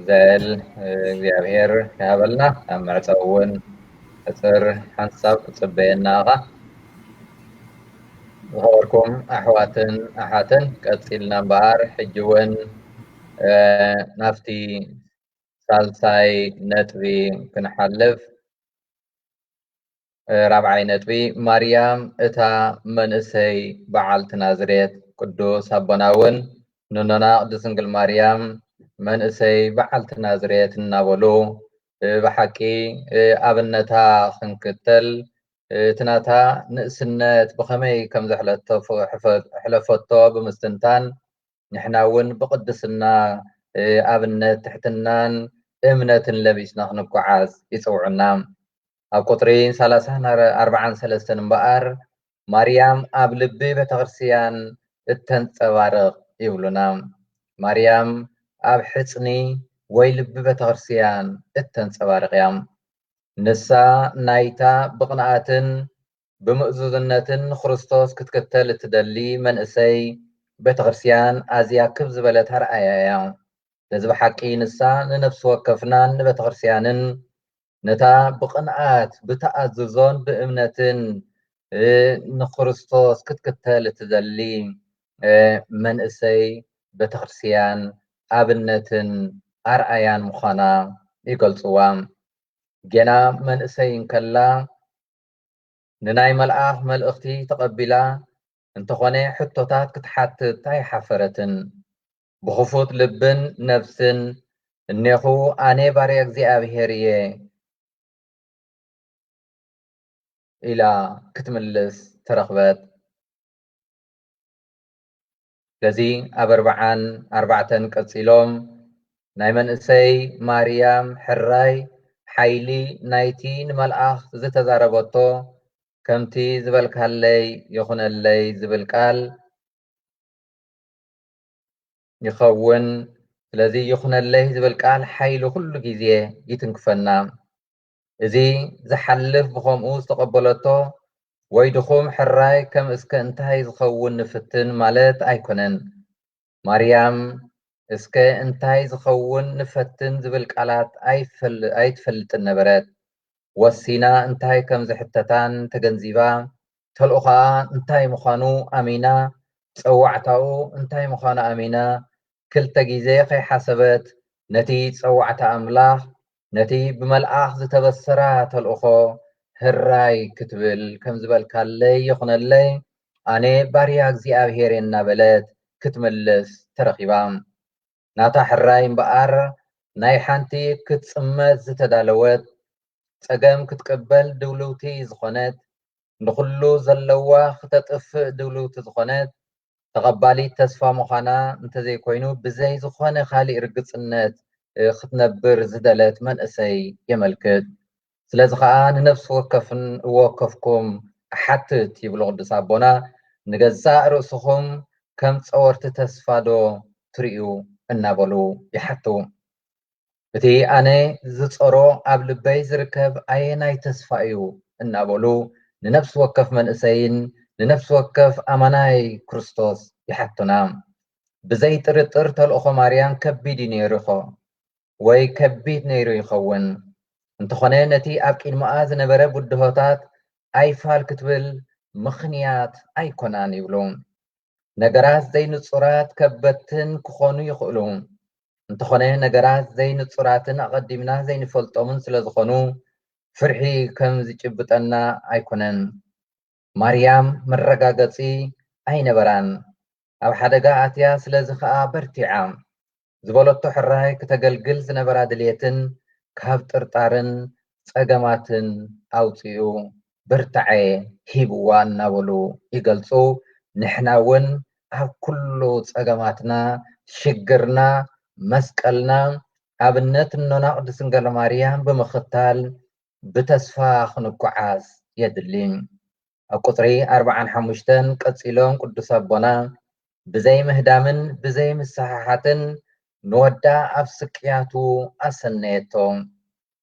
ዘል እግዚኣብሔር ይሃበልና። ኣብ መዕጸዊ እውን ሕጽር ሓንሳብ ክጽበየና ኸ። ዝኸበርኩም ኣሕዋትን ኣሓትን፣ ቀጺልና እምበኣር ሕጂ እውን ናብቲ ሳልሳይ ነጥቢ ክንሓልፍ። ራብዓይ ነጥቢ፣ ማርያም እታ መንእሰይ በዓልቲ ናዝሬት። ቅዱስ ኣቦና እውን ንኖና ቅድስት ድንግል ማርያም መንእሰይ በዓልቲ ናዝሬት እናበሉ ብሓቂ ኣብነታ ክንክተል፣ እቲ ናታ ንእስነት ብኸመይ ከም ዘሕለፈቶ ብምስትንታን፣ ንሕና እውን ብቕድስና ኣብነት ትሕትናን እምነትን ለቢስና ክንጓዓዝ ይጽውዑና። ኣብ ቁጽሪ ሰላሳን ኣርባዓን ሰለስተን እምበኣር፣ ማርያም ኣብ ልቢ ቤተክርስትያን እተንጸባርቕ ይብሉና። ማርያም ኣብ ሕጽኒ ወይ ልቢ ቤተክርስትያን እተንጸባርቕ እያ። ንሳ ናይታ ብቕንኣትን ብምእዙዝነትን ንክርስቶስ ክትክተል እትደሊ መንእሰይ ቤተክርስትያን ኣዝያ ክብ ዝበለት ኣርኣያ እያ። ነዚ ብሓቂ ንሳ ንነፍሲ ወከፍናን ንቤተክርስትያንን ነታ ብቕንኣት ብተኣዝዞን ብእምነትን ንክርስቶስ ክትክተል እትደሊ መንእሰይ ቤተክርስትያን ኣብነትን ኣርኣያን ምዃና ይገልጽዋ። ጌና መንእሰይ እንከላ ንናይ መልኣኽ መልእኽቲ ተቐቢላ፣ እንተኾነ ሕቶታት ክትሓትት ኣይሓፈረትን። ብኽፉት ልብን ነፍስን፣ "እኔኹ ኣነ ባርያ እግዚኣብሔር እየ" ኢላ ክትምልስ ተረኽበት። ስለዚ ኣብ ኣርብዓን ኣርባዕተን ቀጺሎም፣ ናይ መንእሰይ ማርያም ሕራይ ሓይሊ ናይቲ ንመልኣኽ ዝተዛረበቶ፣ "ከምቲ ዝበልካለይ ይኹነለይ" ዝብል ቃል ይኸውን። ስለዚ ይኹነለይ ዝብል ቃል ሓይሊ ኩሉ ግዜ ይትንክፈና። እዚ ዝሓልፍ ብኸምኡ ዝተቐበለቶ ወይ ድኹም ሕራይ ከም እስከ እንታይ ዝኸውን ንፍትን ማለት ኣይኮነን። ማርያም እስከ እንታይ ዝኸውን ንፈትን ዝብል ቃላት ኣይፈል-፣ ኣይትፈልጥን ነበረት። ወሲና እንታይ ከም ዝሕተታን ተገንዚባ፣ ተልእኾኣ እንታይ ምዃኑ ኣሚና፣ ጸዋዕታኡ እንታይ ምዃኑ ኣሚና፣ ክልተ ግዜ ከይሓሰበት ነቲ ጸዋዕታ ኣምላኽ፣ ነቲ ብመልኣኽ ዝተበሰራ ተልእኾ ህራይ ክትብል ከም ዝበልካለይ ይኹነለይ፣ ኣነ ባርያ እግዚኣብሔር እየ እናበለት ክትምልስ ተረኺባ። ናታ ሕራይ እምበኣር ናይ ሓንቲ ክትጽመት ዝተዳለወት፣ ጸገም ክትቅበል ድውልውቲ ዝኾነት፣ ንኹሉ ዘለዋ ክተጥፍእ ድውልውቲ ዝኾነት፣ ተቐባሊት ተስፋ ምዃና እንተዘይኮይኑ ብዘይ ዝኾነ ካሊእ ርግጽነት ክትነብር ዝደለት መንእሰይ የመልክት። ስለዚ ኸኣ ንነፍሲ ወከፍን ወከፍኩም እሓትት ይብሉ ቅዱስ ኣቦና፣ ንገዛእ ርእስኹም ከም ጸወርቲ ተስፋ ዶ ትርእዩ እናበሉ ይሓቱ። እቲ ኣነ ዝጸሮ ኣብ ልበይ ዝርከብ ኣየናይ ተስፋ እዩ እናበሉ ንነፍሲ ወከፍ መንእሰይን ንነፍሲ ወከፍ ኣማናይ ክርስቶስ ይሓቱና። ብዘይ ጥርጥር ተልእኾ ማርያም ከቢድ እዩ ነይሩ ይኾ ወይ ከቢድ ነይሩ ይኸውን። እንተኾነ ነቲ ኣብ ቅድሚኣ ዝነበረ ብድሆታት ኣይፋል ክትብል ምኽንያት ኣይኮናን ይብሉ። ነገራት ዘይንጹራት ከበድትን ክኾኑ ይኽእሉ። እንተኾነ ነገራት ዘይንጹራትን ኣቐዲምና ዘይንፈልጦምን ስለ ዝኾኑ ፍርሒ ከም ዝጭብጠና ኣይኮነን። ማርያም መረጋገጺ ኣይነበራን። ኣብ ሓደጋ ኣትያ ስለዚ ኸኣ በርቲዓ። ዝበለቶ ሕራይ ክተገልግል ዝነበራ ድልየትን ካብ ጥርጣርን ጸገማትን ኣውጺኡ ብርታዐ ሂብዋ እናበሉ ይገልጹ። ንሕና እውን ኣብ ኩሉ ጸገማትና፣ ሽግርና፣ መስቀልና ኣብነት እኖና ቅድስት ድንግል ማርያም ብምኽታል ብተስፋ ክንጓዓዝ የድሊ። ኣብ ቁጽሪ ኣርብዓን ሓሙሽተን ቀጺሎም ቅዱስ ኣቦና ብዘይ ምህዳምን ብዘይ ምስሕሓትን ንወዳ ኣብ ስቅያቱ ኣሰነየቶ።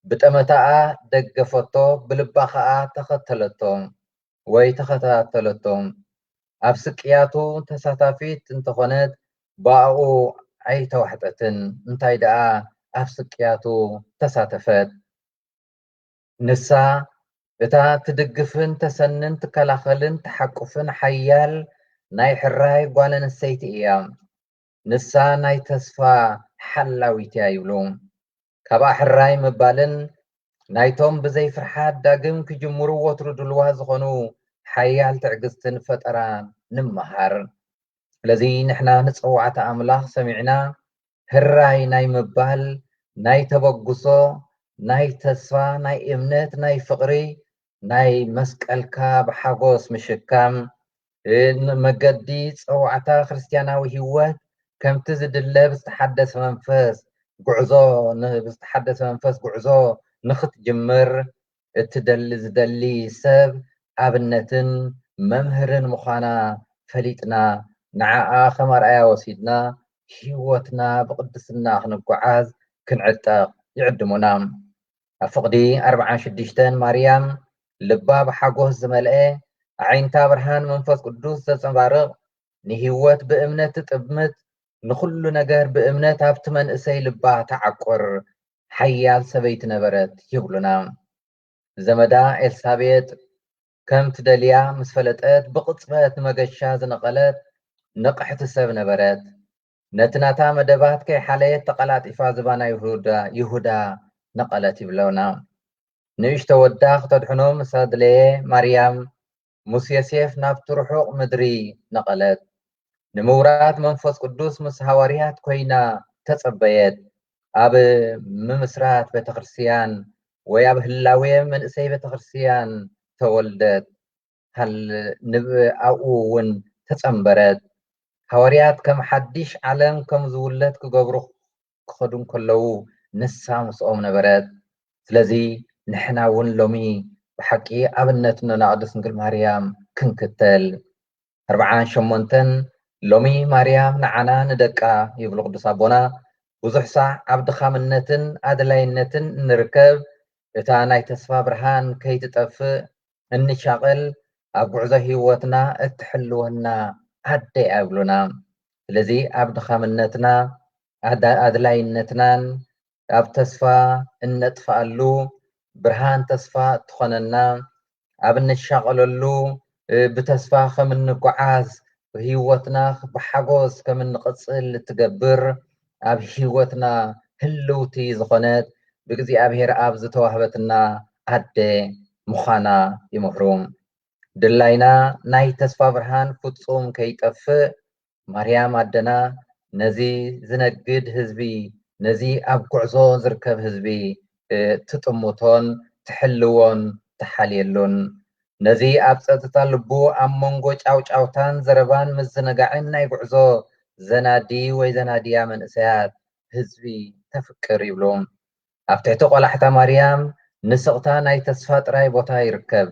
ብጠመታኣ ደገፈቶ፣ ብልባ ኸኣ ተኸተለቶ ወይ ተኸታተለቶ። ኣብ ስቅያቱ ተሳታፊት እንተኾነት ብኣኡ ኣይተዋሕጠትን፣ እንታይ ደኣ ኣብ ስቅያቱ ተሳተፈት። ንሳ እታ ትድግፍን ተሰንን ትከላኸልን ትሓቁፍን ሓያል ናይ ሕራይ ጓል ኣንስተይቲ እያ። ንሳ ናይ ተስፋ ሓላዊት እያ ይብሉ። ካብኣ ሕራይ ምባልን ናይቶም ብዘይ ፍርሓት ዳግም ክጅምሩ ወትሩ ድልዋት ዝኾኑ ሓያል ትዕግስትን ፈጠራን ንምሃር። ስለዚ ንሕና ንጸዋዕታ ኣምላኽ ሰሚዕና ህራይ ናይ ምባል፣ ናይ ተበግሶ፣ ናይ ተስፋ፣ ናይ እምነት፣ ናይ ፍቕሪ፣ ናይ መስቀልካ ብሓጎስ ምሽካም፣ እ፣ ንመገዲ ጸዋዕታ ክርስትያናዊ ህይወት ከምቲ ዝድለ ብዝተሓደሰ መንፈስ ጉዕዞ ን-፣ ብዝተሓደሰ መንፈስ ጉዕዞ ንኽትጅምር እትደሊ፣ ዝደሊ ሰብ ኣብነትን መምህርን ምዃና ፈሊጥና፣ ንዓኣ ከም ኣርኣያ ወሲድና ህይወትና ብቕድስና ክንጓዓዝ ክንዕጠቕ ይዕድሙና። ኣብ ፍቕዲ ኣርብዓን ሽዱሽተን ማርያም ልባ ብሓጎስ ዝመልአ፣ ኣዒንታ ብርሃን መንፈስ ቅዱስ ዘንጸባርቕ፣ ንህይወት ብእምነት ትጥምት፣ ንኹሉ ነገር ብእምነት ኣብቲ መንእሰይ ልባ ትዓቁር ሓያል ሰበይቲ ነበረት ይብሉና። ዘመዳ ኤልሳቤጥ ከም ትደልያ ምስ ፈለጠት ብቕጽበት ንመገሻ ዝነቐለት ንቕሕቲ ሰብ ነበረት። ነቲ ናታ መደባት ከይሓለየት ተቐላጢፋ ዝባና ይሁዳ፣ ይሁዳ ነቐለት ይብለውና። ንእሽቶ ወዳ ክተድሕኖ ምስ ኣድለየ ማርያም ምስ ዮሴፍ ናብቲ ርሑቕ ምድሪ ነቐለት። ንምውራድ መንፈስ ቅዱስ ምስ ሃዋርያት ኮይና ተጸበየት። ኣብ ምምስራት ቤተክርስትያን ወይ ኣብ ህላዌ መንእሰይ ቤተክርስትያን ተወልደት። ሃል-፣ ንብ-፣ ኣብኡ እውን ተጸንበረት። ሃዋርያት ከም ሓድሽ ዓለም ከም ዝውለድ ክገብሩ ክኸዱ እንከለዉ ንሳ ምስኦም ነበረት። ስለዚ ንሕና እውን ሎሚ ብሓቂ ኣብነት እኖና ቅድስት ድንግል ማርያም ክንክተል። ኣርብዓን ሸሞንተን ሎሚ ማርያም ንዓና ንደቃ ይብሉ ቅዱስ ኣቦና፣ ብዙሕ ሳዕ ኣብ ድኻምነትን ኣድላይነትን እንርከብ፣ እታ ናይ ተስፋ ብርሃን ከይትጠፍእ እንሻቐል፣ ኣብ ጉዕዞ ህይወትና እትሕልወና ኣደ እያ ይብሉና። ስለዚ ኣብ ድኻምነትና፣ ኣዳ-፣ ኣድላይነትናን ኣብ ተስፋ እነጥፍኣሉ ብርሃን ተስፋ እትኾነና፣ ኣብ እንሻቐለሉ፣ እ፣ ብተስፋ ከም እንጓዓዝ ህይወትና ብሓጎስ ከም እንቕጽል እትገብር፣ ኣብ ህይወትና ህልውቲ ዝኾነት ብእግዚኣብሔር ኣብ ዝተዋህበትና ኣደ ምዃና ይምህሩ። ድላይና ናይ ተስፋ ብርሃን ፍጹም ከይጠፍእ ማርያም ኣደና ነዚ ዝነግድ ህዝቢ፣ ነዚ ኣብ ጉዕዞ ዝርከብ ህዝቢ ትጥምቶን ትሕልዎን ትሓልየሉን፣ ነዚ ኣብ ጸጥታ ልቡ ኣብ መንጎ ጫውጫውታን ዘረባን ምዝንጋዕን ናይ ጉዕዞ ዘናዲ ወይ ዘናድያ መንእሰያት ህዝቢ ተፍቅር ይብሉ። ኣብ ትሕቲ ቆላሕታ ማርያም ንስቕታ ናይ ተስፋ ጥራይ ቦታ ይርከብ።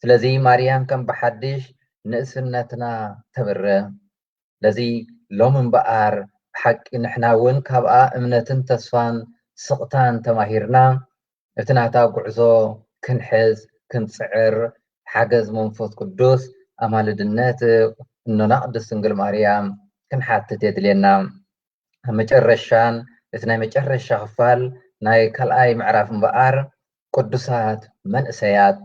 ስለዚ ማርያም ከም ብሓድሽ ንእስነትና ተብርህ። ስለዚ ሎሚ እምበኣር ብሓቂ ንሕና እውን ካብኣ እምነትን ተስፋን ስቕታን ተማሂርና፣ እቲ ናታ ጉዕዞ ክንሕዝ ክንጽዕር ሓገዝ መንፈስ ቅዱስ ኣማልድነት እኖና ቅድስት ድንግል ማርያም ክንሓትት የድልየና። ኣብ መጨረሻን እቲ ናይ መጨረሻ ክፋል ናይ ካልኣይ ምዕራፍ እምበኣር ቅዱሳት መንእሰያት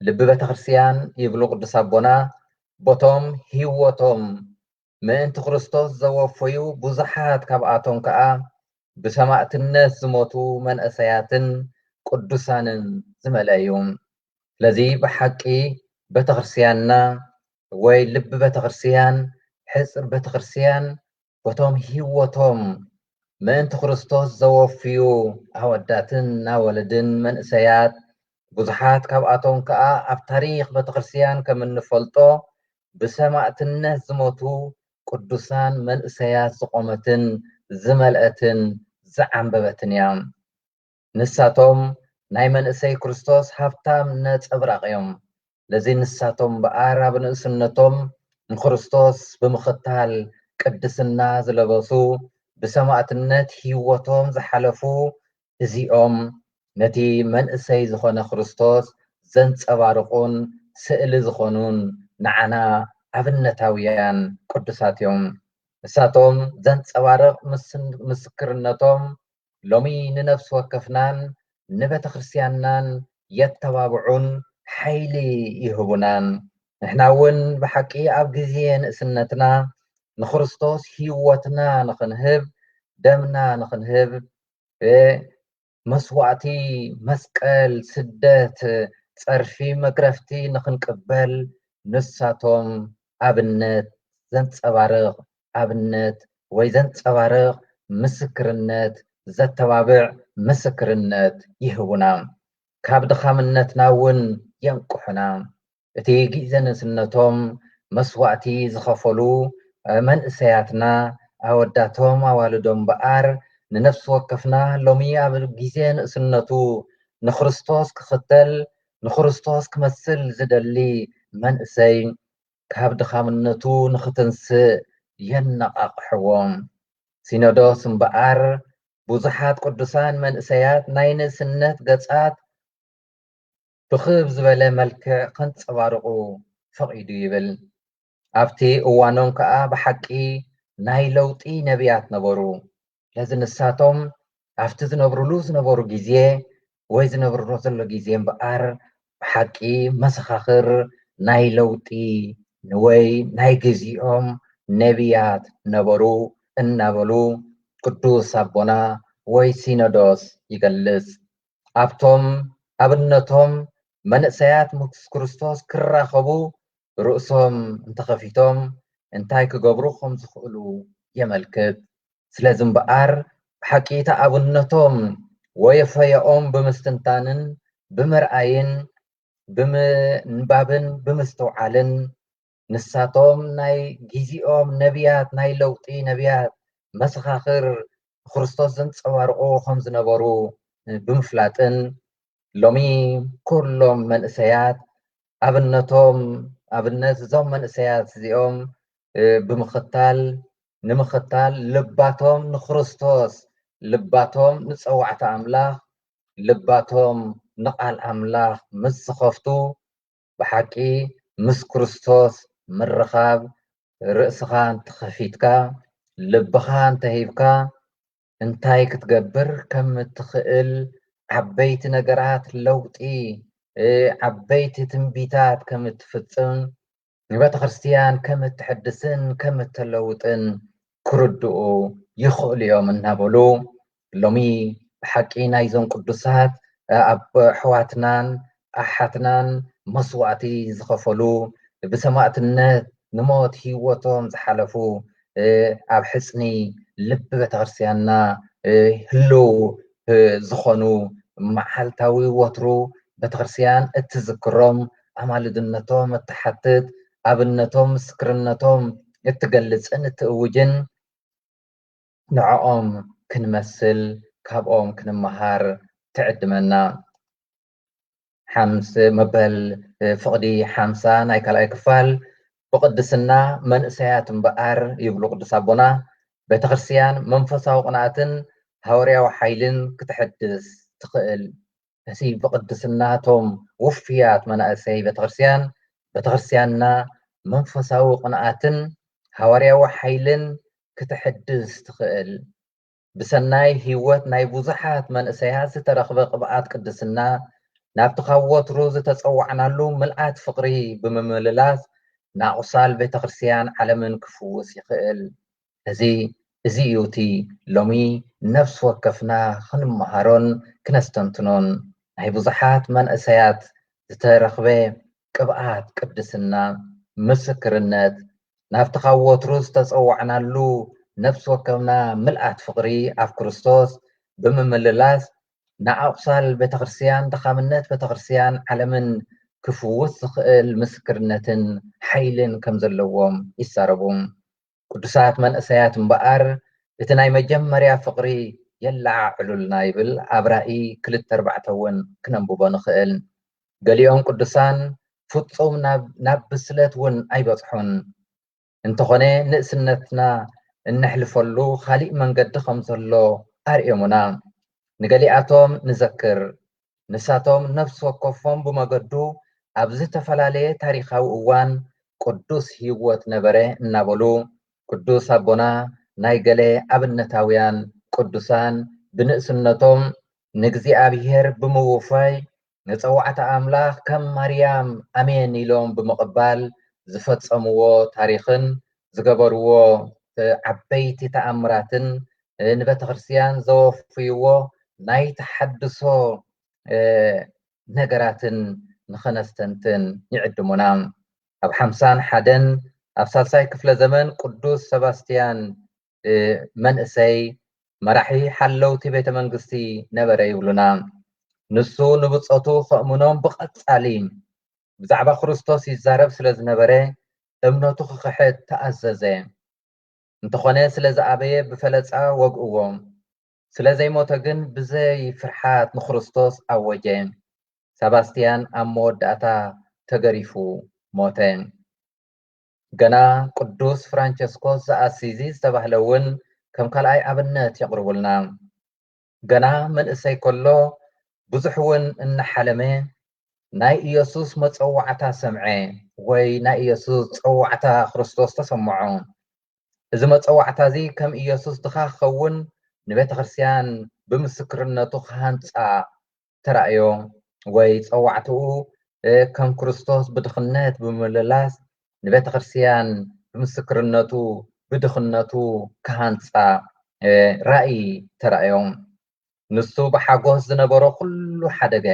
ልቢ ቤተክርስትያን ይብሉ ቅዱስ ኣቦና፣ በቶም ህይወቶም ምእንቲ ክርስቶስ ዘወፈዩ ብዙሓት ካብኣቶም ከኣ ብሰማእትነት ዝሞቱ መንእሰያትን ቅዱሳንን ዝመልአ እዩ። ስለዚ ብሓቂ ቤተክርስትያንና ወይ ልቢ ቤተክርስትያን፣ ሕጽር ቤተክርስትያን በቶም ህይወቶም ምእንቲ ክርስቶስ ዘወፍዩ ኣወዳትን ኣወለድን መንእሰያት ብዙሓት ካብኣቶም ከኣ ኣብ ታሪኽ ቤተክርስትያን ከም እንፈልጦ ብሰማእትነት ዝሞቱ ቅዱሳን መንእሰያት ዝቖመትን ዝመልአትን ዝዓንበበትን እያ። ንሳቶም ናይ መንእሰይ ክርስቶስ ሃብታም ነጸብራቕ እዮም። ለዚ ንሳቶም እምበኣር ኣብ ንእስነቶም ንክርስቶስ ብምኽታል ቅድስና ዝለበሱ ብሰማእትነት ህይወቶም ዝሓለፉ እዚኦም ነቲ መንእሰይ ዝኾነ ክርስቶስ ዘንጸባርቑን ስእሊ ዝኾኑን ንዓና ኣብነታውያን ቅዱሳት እዮም። ንሳቶም ዘንጸባርቕ ምስክርነቶም ሎሚ ንነፍሲ ወከፍናን ንቤተ ክርስትያንናን የተባብዑን ሓይሊ ይህቡናን። ንሕና እውን ብሓቂ ኣብ ግዜ ንእስነትና ንክርስቶስ ህይወትና ንኽንህብ ደምና ንኽንህብ መስዋእቲ መስቀል ስደት ጸርፊ መግረፍቲ ንኽንቅበል ንሳቶም ኣብነት ዘንጸባርቕ ኣብነት ወይ ዘንጸባርቕ ምስክርነት ዘተባብዕ ምስክርነት ይህቡና። ካብ ድኻምነትና እውን የንቅሑና። እቲ ግእዘ ንእስነቶም መስዋእቲ ዝኸፈሉ መንእሰያትና ኣወዳቶም ኣዋልዶም እምበኣር ንነፍሲ ወከፍና ሎሚ ኣብ ግዜ ንእስነቱ ንክርስቶስ ክኽተል ንክርስቶስ ክመስል ዝደሊ መንእሰይ ካብ ድኻምነቱ ንኽትንስእ የነቓቕሕዎ። ሲኖዶስ እምበኣር ብዙሓት ቅዱሳን መንእሰያት ናይ ንእስነት ገጻት ብኽብ ዝበለ መልክዕ ከንጸባርቑ ፈቒዱ ይብል። ኣብቲ እዋኖም ከኣ ብሓቂ ናይ ለውጢ ነቢያት ነበሩ። ስለዚ ንሳቶም ኣብቲ ዝነብሩሉ ዝነበሩ ግዜ ወይ ዝነብርሉ ዘሎ ግዜ እምበኣር ብሓቂ መሰኻኽር ናይ ለውጢ ወይ ናይ ግዜኦም ነቢያት ነበሩ እናበሉ ቅዱስ ኣቦና ወይ ሲኖዶስ ይገልጽ። ኣብቶም ኣብነቶም መንእሰያት ምስ ክርስቶስ ክራኸቡ ርእሶም እንተኸፊቶም እንታይ ክገብሩ ከም ዝኽእሉ የመልክት። ስለዚ እምበኣር ብሓቂ እቲ ኣብነቶም ወፈየኦም ብምስትንታንን ብምርኣይን ብምንባብን ብምስትውዓልን ንሳቶም ናይ ግዜኦም ነቢያት ናይ ለውጢ ነቢያት መሰኻኽር ክርስቶስ ዘንጸባርቑ ከም ዝነበሩ ብምፍላጥን ሎሚ ኩሎም መንእሰያት ኣብነቶም ኣብነት እዞም መንእሰያት እዚኦም ብምኽታል ንምኽታል ልባቶም ንክርስቶስ ልባቶም ንጸዋዕታ ኣምላኽ ልባቶም ንቓል ኣምላኽ ምስ ዝኸፍቱ ብሓቂ ምስ ክርስቶስ ምርኻብ ርእስኻ እንተኸፊትካ ልብኻ እንተሂብካ እንታይ ክትገብር ከም እትኽእል ዓበይቲ ነገራት ለውጢ ዓበይቲ ትንቢታት ከም እትፍጽም ንቤተ ክርስቲያን ከም እትሕድስን ከም እተለውጥን ክርድኡ ይኽእሉ እዮም እናበሉ፣ ሎሚ ብሓቂ ናይዞም ቅዱሳት ኣሕዋትናን ኣሓትናን መስዋእቲ ዝኸፈሉ፣ ብሰማእትነት ንሞት ህይወቶም ዝሓለፉ፣ ኣብ ሕፅኒ ልቢ ቤተክርስትያንና ህልው ዝኾኑ፣ መዓልታዊ ወትሩ ቤተክርስትያን እትዝክሮም፣ ኣማልድነቶም እትሓትት፣ ኣብነቶም ምስክርነቶም እትገልፅን እትእውጅን፣ ንዕኦም ክንመስል፣ ካብኦም ክንመሃር ትዕድመና። ሓምስ መበል ፍቕዲ ሓምሳ ናይ ካልኣይ ክፋል፣ ብቕድስና መንእሰያት እምበኣር ይብሉ ቅዱስ ኣቦና፣ ቤተክርስትያን መንፈሳዊ ቅንኣትን ሃዋርያዊ ሓይልን ክትሕድስ ትኽእል። እዚ ብቕድስናቶም ውፍያት መናእሰይ ቤተክርስትያን፣ ቤተክርስትያንና መንፈሳዊ ቅንኣትን ሃዋርያዊ ሓይልን ክትሕድስ ትኽእል። ብሰናይ ህይወት ናይ ብዙሓት መንእሰያት ዝተረኽበ ቅብኣት ቅድስና፣ ናብቲ ካብ ወትሩ ዝተጸዋዕናሉ ምልኣት ፍቕሪ ብምምልላስ፣ ናቑሳል ቤተክርስትያን ዓለምን ክፍውስ ይኽእል። እዚ፣ እዚ እዩ እቲ ሎሚ ነፍሲ ወከፍና ክንመሃሮን ክነስተንትኖን ናይ ብዙሓት መንእሰያት ዝተረኽበ ቅብኣት ቅድስና፣ ምስክርነት፣ ናብቲ ካብ ወትሩ ዝተጸዋዕናሉ ነፍሲ ወከፍና ምልኣት ፍቕሪ ኣብ ክርስቶስ ብምምልላስ፣ ንኣቑሳል ቤተክርስትያን፣ ድኻምነት ቤተክርስትያን ዓለምን ክፍውስ ዝኽእል ምስክርነትን ሓይልን ከም ዘለዎም ይዛረቡ። ቅዱሳት መንእሰያት እምበኣር፣ እቲ ናይ መጀመርያ ፍቕሪ የለዓዕሉልና ይብል። ኣብ ራእይ ክልተ ኣርባዕተ እውን ክነንብቦ ንኽእል። ገሊኦም ቅዱሳን ፍጹም ናብ፣ ናብ ብስለት እውን ኣይበጽሑን። እንተኾነ ንእስነትና እነሕልፈሉ ካሊእ መንገዲ ከም ዘሎ ኣርእዮምና። ንገሊኣቶም ንዘክር። ንሳቶም ነፍሲ ወከፎም ብመገዱ ኣብ ዝተፈላለየ ታሪኻዊ እዋን ቅዱስ ህይወት ነበረ እናበሉ፣ ቅዱስ ኣቦና ናይ ገለ ኣብነታውያን ቅዱሳን ብንእስነቶም ንእግዚኣብሔር ብምውፋይ፣ ንጸዋዕታ ኣምላኽ ከም ማርያም ኣሜን ኢሎም ብምቕባል ዝፈጸምዎ ታሪኽን ዝገበርዎ፣ እ፣ ዓበይቲ ተኣምራትን፣ እ፣ ንቤተክርስትያን ዘወፍይዎ ናይ ተሓድሶ፣ እ፣ ነገራትን ንኸነስተንትን ይዕድሙና። ኣብ ሓምሳን ሓደን ኣብ ሳልሳይ ክፍለ ዘመን ቅዱስ ሰባስቲያን፣ እ፣ መንእሰይ መራሒ ሓለውቲ ቤተ መንግስቲ ነበረ ይብሉና። ንሱ ንብጾቱ ከእምኖም ብቐጻሊ ብዛዕባ ክርስቶስ ይዛረብ ስለ ዝነበረ፣ እምነቱ ክኽሕድ ተኣዘዘ። እንተኾነ ስለ ዝኣበየ ብፈለጻ ወግእዎ። ስለ ዘይሞተ ግን ብዘይ ፍርሓት ንክርስቶስ ኣወጀ። ሰባስቲያን ኣብ መወዳእታ ተገሪፉ ሞተ። ገና ቅዱስ ፍራንቸስኮስ ዘኣሲዚ ዝተባህለ እውን ከም ካልኣይ ኣብነት የቕርቡልና። ገና መንእሰይ ከሎ ብዙሕ እውን እናሓለመ ናይ ኢየሱስ መጸዋዕታ ሰምዐ፣ ወይ ናይ ኢየሱስ ጸዋዕታ ክርስቶስ ተሰምዖ። እዚ መጸዋዕታ እዚ ከም ኢየሱስ ድኻ ክኸውን ንቤተ ክርስቲያን ብምስክርነቱ ክሃንጻ ተራእዮ፣ ወይ ጸዋዕትኡ፣ እ፣ ከም ክርስቶስ ብድኽነት ብምምልላስ ንቤተ ክርስቲያን ብምስክርነቱ ብድኽነቱ ክሃንጻ፣ እ፣ ራእይ ተራእዮ። ንሱ ብሓጎስ ዝነበሮ ኩሉ ሓደገ።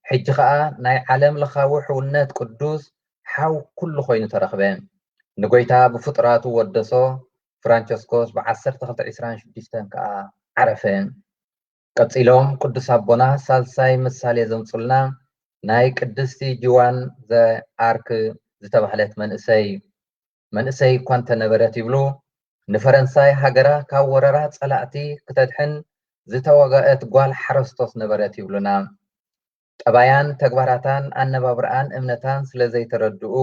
ሕጂ ኸኣ ናይ ዓለም ለኻዊ ሕውነት ቅዱስ ሓው ኩሉ ኮይኑ ተረኽበ። ንጎይታ ብፍጡራቱ ወደሶ፣ ፍራንቸስኮስ ብ ዓሰርተ ክልተ ዕስራን ሽዱሽተን ከኣ ዓረፈ። ቀጺሎም ቅዱስ ኣቦና ሳልሳይ ምሳሌ ዘምጹልና ናይ ቅድስቲ ጅዋን ዘ ኣርክ ዝተባህለት መንእሰይ፣ መንእሰይ እኳ እንተነበረት ይብሉ፣ ንፈረንሳይ ሃገራ ካብ ወረራ ጸላእቲ ክተድሕን ዝተዋጋእት ጓል ሓረስቶት ነበረት ይብሉና። ጠባያን ተግባራታን ኣነባብርኣን እምነታን ስለ ዘይተረድኡ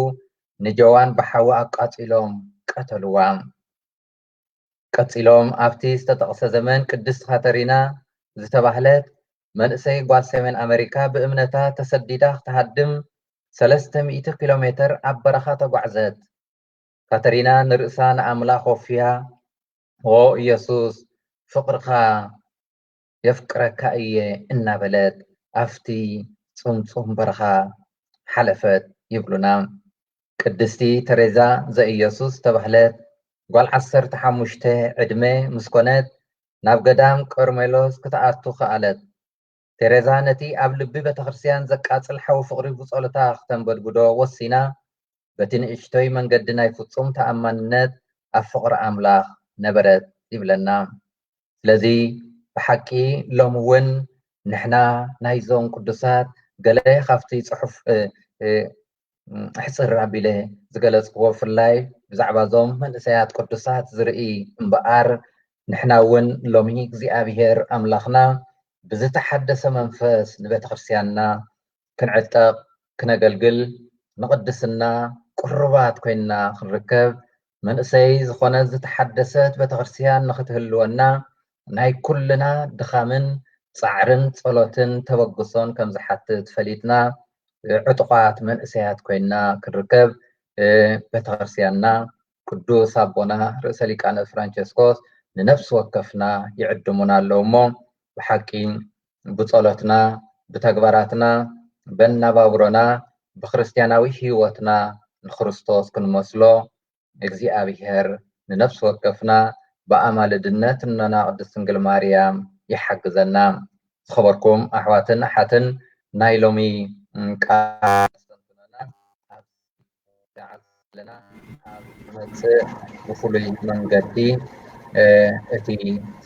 ንጀዋን ብሓዊ ኣቃጺሎም ቀተልዋ። ቀጺሎም ኣብቲ ዝተጠቕሰ ዘመን ቅድስት ካተሪና ዝተባህለት መንእሰይ ጓል ሰሜን ኣመሪካ ብእምነታ ተሰዲዳ ክትሃድም ሰለስተ ሚእቲ ኪሎ ሜተር ኣብ በረኻ ተጓዕዘት። ካተሪና ንርእሳ ንኣምላኽ ወፍያ፣ "ኦ ኢየሱስ፣ ፍቕርኻ የፍቅረካ እየ" እናበለት ኣብቲ ጽምጹም በረኻ ሓለፈት ይብሉና። ቅድስቲ ተሬዛ ዘኢየሱስ ዝተባህለት ጓል ዓሰርተ ሓሙሽተ ዕድመ ምስ ኮነት ናብ ገዳም ቀርሜሎስ ክትኣቱ ከኣለት። ቴሬዛ ነቲ ኣብ ልቢ ቤተክርስትያን ዘቃጽል ሓዊ ፍቕሪ ብጸሎታ ክተንበድብዶ ወሲና፣ በቲ ንእሽቶይ መንገዲ ናይ ፍጹም ተኣማንነት ኣብ ፍቕሪ ኣምላኽ ነበረት ይብለና። ስለዚ ብሓቂ ሎሚ እውን ንሕና ናይዞም ቅዱሳት ገለ ካብቲ ጽሑፍ፣ እ፣ እ፣ ሕጽር ኣቢለ ዝገለጽክዎ ብፍላይ ብዛዕባ እዞም መንእሰያት ቅዱሳት ዝርኢ እምበኣር፣ ንሕና እውን ሎሚ እግዚኣብሔር ኣምላኽና ብዝተሓደሰ መንፈስ ንቤተ ክርስቲያንና ክንዕጠቕ፣ ክነገልግል፣ ንቕድስና ቅሩባት ኮይንና ክንርከብ፣ መንእሰይ ዝኾነ ዝተሓደሰት ቤተ ክርስቲያን ንኽትህልወና ናይ ኩልና ድኻምን ጻዕርን ጸሎትን ተበግሶን ከም ዝሓትት ፈሊጥና፣ ዕጡቓት መንእሰያት ኮይንና ክንርከብ፣ ቤተክርስትያንና ቅዱስ ኣቦና ርእሰ ሊቃነ ፍራንቸስኮስ ንነፍሲ ወከፍና ይዕድሙና ኣለዉ እሞ፣ ብሓቂ ብጸሎትና፣ ብተግባራትና፣ በናባብሮና፣ ብክርስትያናዊ ህይወትና ንክርስቶስ ክንመስሎ እግዚኣብሔር ንነፍሲ ወከፍና ብኣማልድነት እኖና ቅድስት ድንግል ማርያም ይሓግዘና። ዝኸበርኩም ኣሕዋትን ኣሓትን፣ ናይ ሎሚ ቃል ዘስተንትነና ኣብ ሰዓት ዘለና ኣብ ዝመጽእ ብፍሉይ መንገዲ፣ እ፣ እቲ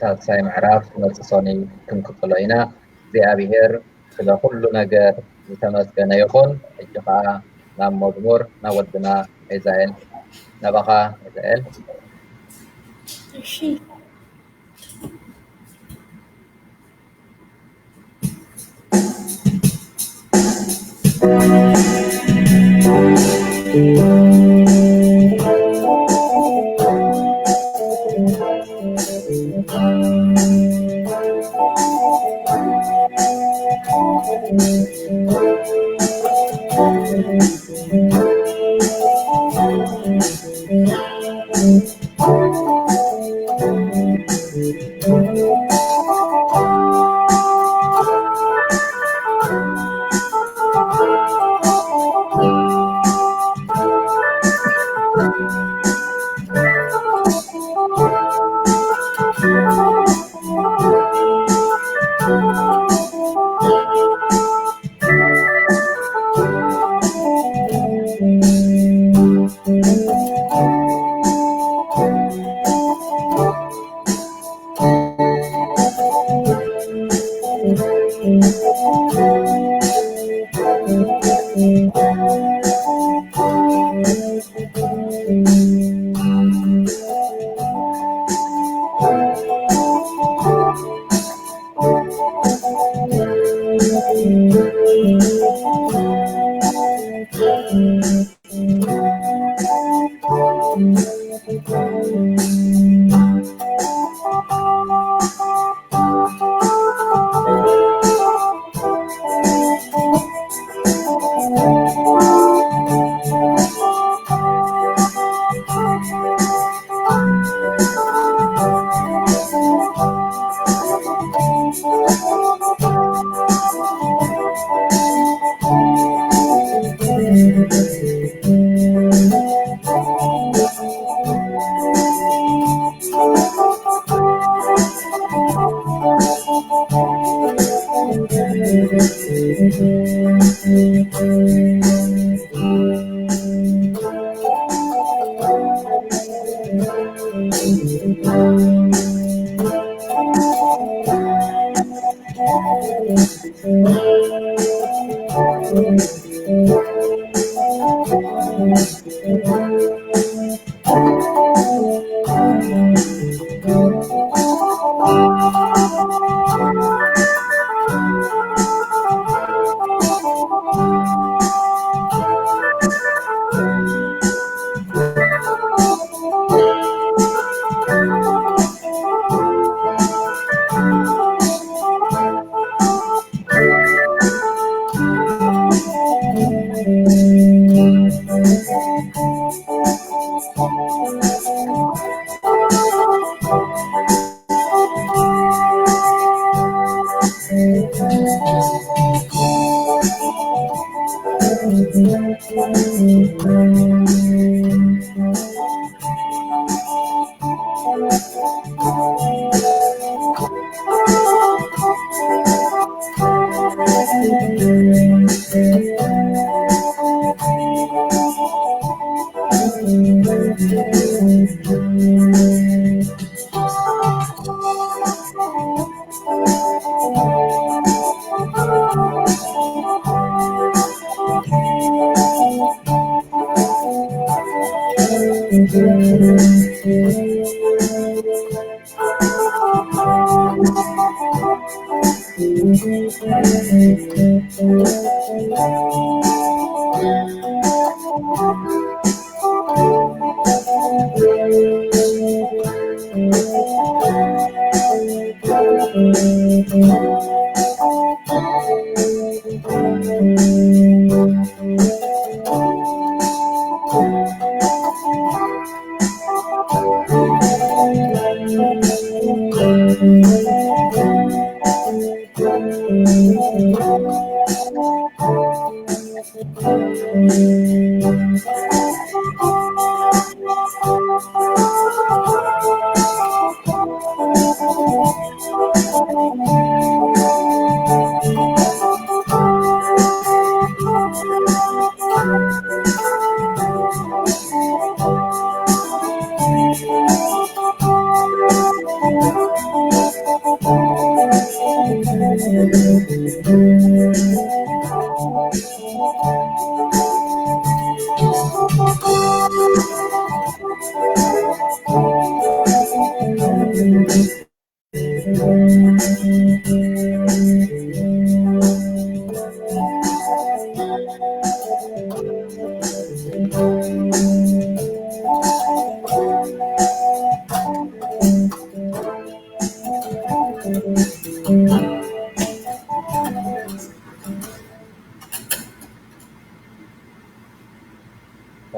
ሳልሳይ ምዕራፍ መጽእ ሰኑይ ክንቅጽሎ ኢና። እግዚኣብሔር ስለ ኩሉ ነገር ዝተመስገነ ይኹን። ሕጂ ኸኣ ናብ መዝሙር፣ ናብ ወድና ኤዛኤል፣ ናባኻ ኤዛኤል። እሺ።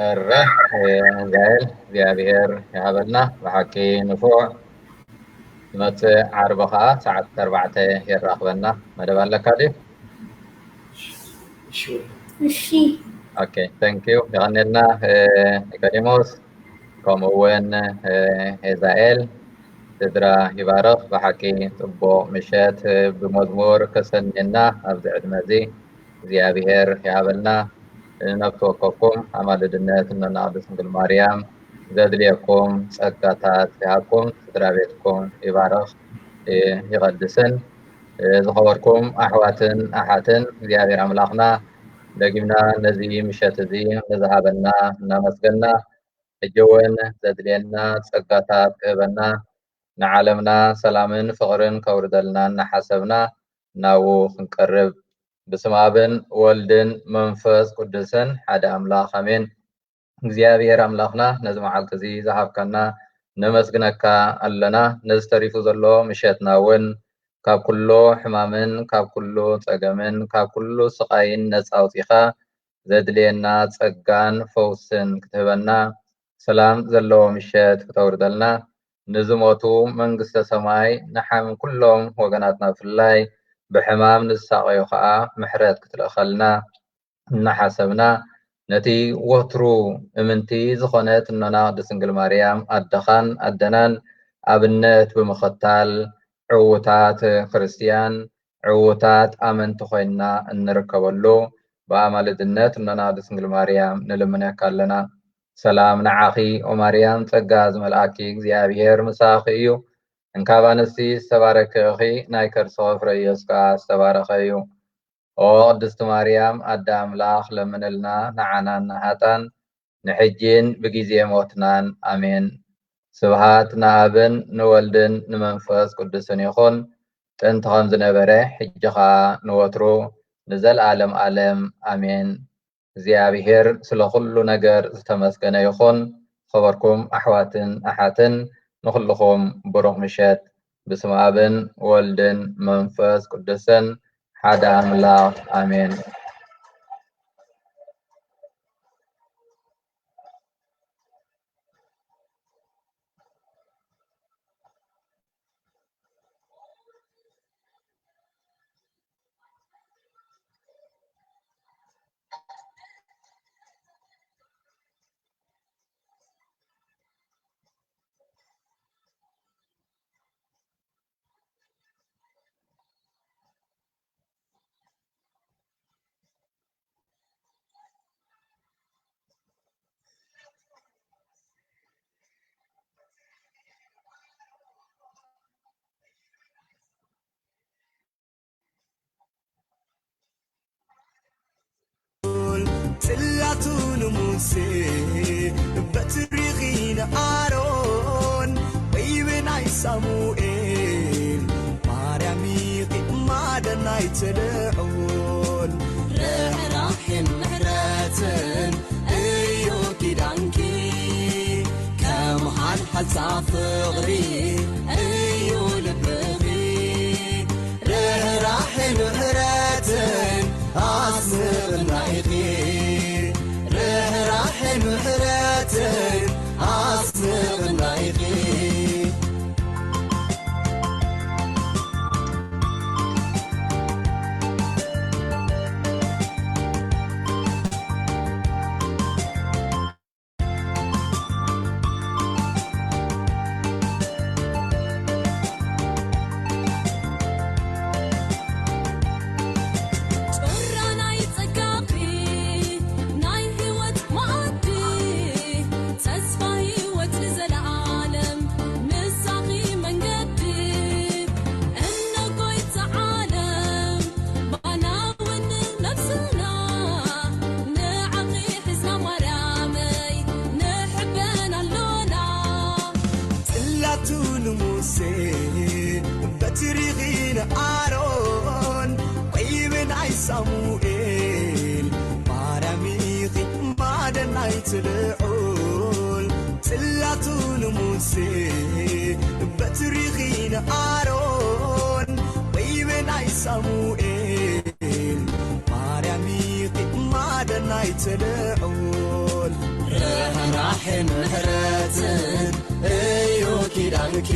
እረ፣ ኤዛኤል እግዚኣብሔር ይሃበልና። ብሓቂ ንፉዕ። ዝመጽእ ዓርቢ ኸዓ ሰዓት ኣርባዕተ የራኽበና። መደብ ኣለካ ድዩ? እሺ። ኦኬ፣ thank you። የቐኔልና ኒቆዲሞስ፣ ከምኡ እውን ኤዛኤል። ስድራ ይባረኽ። ብሓቂ ጽቡቕ ምሸት። ብመዝሙር ከሰንየና ኣብዚ ዕድመ እዚ እግዚኣብሔር ይሃበልና። ነፍሲ ወከፍኩም ኣማልድነት እኖና ቅድስት ድንግል ማርያም ዘድልየኩም ጸጋታት ይሃብኩም። ስድራ ቤትኩም ይባረኽ ይቐድስን። ዝኸበርኩም ኣሕዋትን ኣሓትን እግዚኣብሔር ኣምላኽና ደጊምና ነዚ ምሸት እዚ ንዝሃበና እናመስገና ሕጂ እውን ዘድልየና ጸጋታት ክህበና ንዓለምና ሰላምን ፍቕርን ከውርደልና እናሓሰብና ናብኡ ክንቀርብ ብስም ኣብን ወልድን መንፈስ ቅዱስን ሓደ ኣምላኽ ኣሜን። እግዚኣብሔር ኣምላኽና ነዚ መዓልቲ እዚ ዝሃብካና ነመስግነካ ኣለና። ነዚ ተሪፉ ዘሎ ምሸትና እውን ካብ ኩሉ ሕማምን ካብ ኩሉ ጸገምን ካብ ኩሉ ስቓይን ነጻ ኣውጺኻ ዘድልየና ጸጋን ፈውስን ክትህበና ሰላም ዘለዎ ምሸት ክተውርደልና ንዝሞቱ መንግስተ ሰማይ ንሓም ኩሎም ወገናትና ብፍላይ ብሕማም ንዝሳቐዩ ከዓ ምሕረት ክትልእኸልና እናሓሰብና ነቲ ወትሩ እምንቲ ዝኾነት እኖና ቅድስት ድንግል ማርያም ኣደኻን ኣደናን ኣብነት ብምኽታል ዕዉታት ክርስትያን ዕዉታት ኣመንቲ ኮይንና እንርከበሉ ብኣማልድነት እኖና ቅድስት ድንግል ማርያም ንልምነካ ኣለና። ሰላም ንዓኺ ኦ ማርያም ጸጋ ዝመልኣኪ እግዚኣብሔር ምሳኺ እዩ። እንካብ ኣንስቲ ዝተባረኪ ኢኺ ናይ ከርስኺ ፍረ ኢየሱስ ከኣ ዝተባረኸ እዩ። ኦ ቅድስቲ ማርያም ኣደ ኣምላኽ ለምንልና ንዓና ንሃጣን ንሕጂን ብጊዜ ሞትናን ኣሜን። ስብሃት ንኣብን ንወልድን ንመንፈስ ቅዱስን ይኹን ጥንቲ ከም ዝነበረ ሕጂ ኸኣ ንወትሩ ንዘለኣለም ኣለም ኣሜን። እግዚኣብሔር ስለ ኩሉ ነገር ዝተመስገነ ይኹን። ዝኸበርኩም ኣሕዋትን ኣሓትን ንኹልኹም ብሩኽ ምሸት ብስም ኣብን ወልድን መንፈስ ቅዱስን ሓደ ኣምላኽ ኣሜን። ጽላቱ ንሙሴ በትሪኺ ንኣሮን ወይብናይ ሳሙኤል ማርያም ኢኺ ማደን ኣይትልዑል። ርሕራሕን ምሕረትን እዩ ኪዳንኪ፣ ከም ሓልሓልታ ፍቕሪ እዩ ልብኺ። ርሕራሕን ምሕረትን ኣስንቕና ኢኺ፣ ርሕራሕን ምሕረትን ኣስንቕና ኢኺ። ጭራ ናይ ጸጋኺ ናይ ህይወት መኣዲ፣ ተስፋ ህይወት ንዘለኣለም ምሳኺ መንገዲ። እነ ጎይታ ዓለም ባና እውን ነብስና ንዓኺ ሒዝና ማርያመይ ንሕበን ኣሎና። ጽላቱ ንሙሴ በትሪኺ ንኣሮን፣ ቆይቢ ናይ ሳሙኤል ማርያም ኢኺ ማደናይ ትልዑል። ጽላቱ ንሙሴ በትሪኺ ንኣሮን፣ ቆይቢ ናይ ሳሙኤል ማርያም ኢኺ ማደናይ ትልዑል። ርሕራሕን ምሕረትን እዩ ኪዳንኪ፣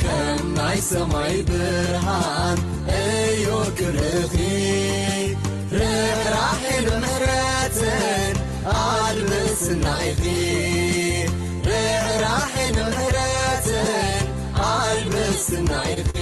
ከም ናይ ሰማይ ብርሃን እዩ ክብርኺ። ርሕራሕን ምሕረትን ኣልብስና ኢኺ፣ ርሕራሕን ምሕረትን ኣልብስና ኢኺ።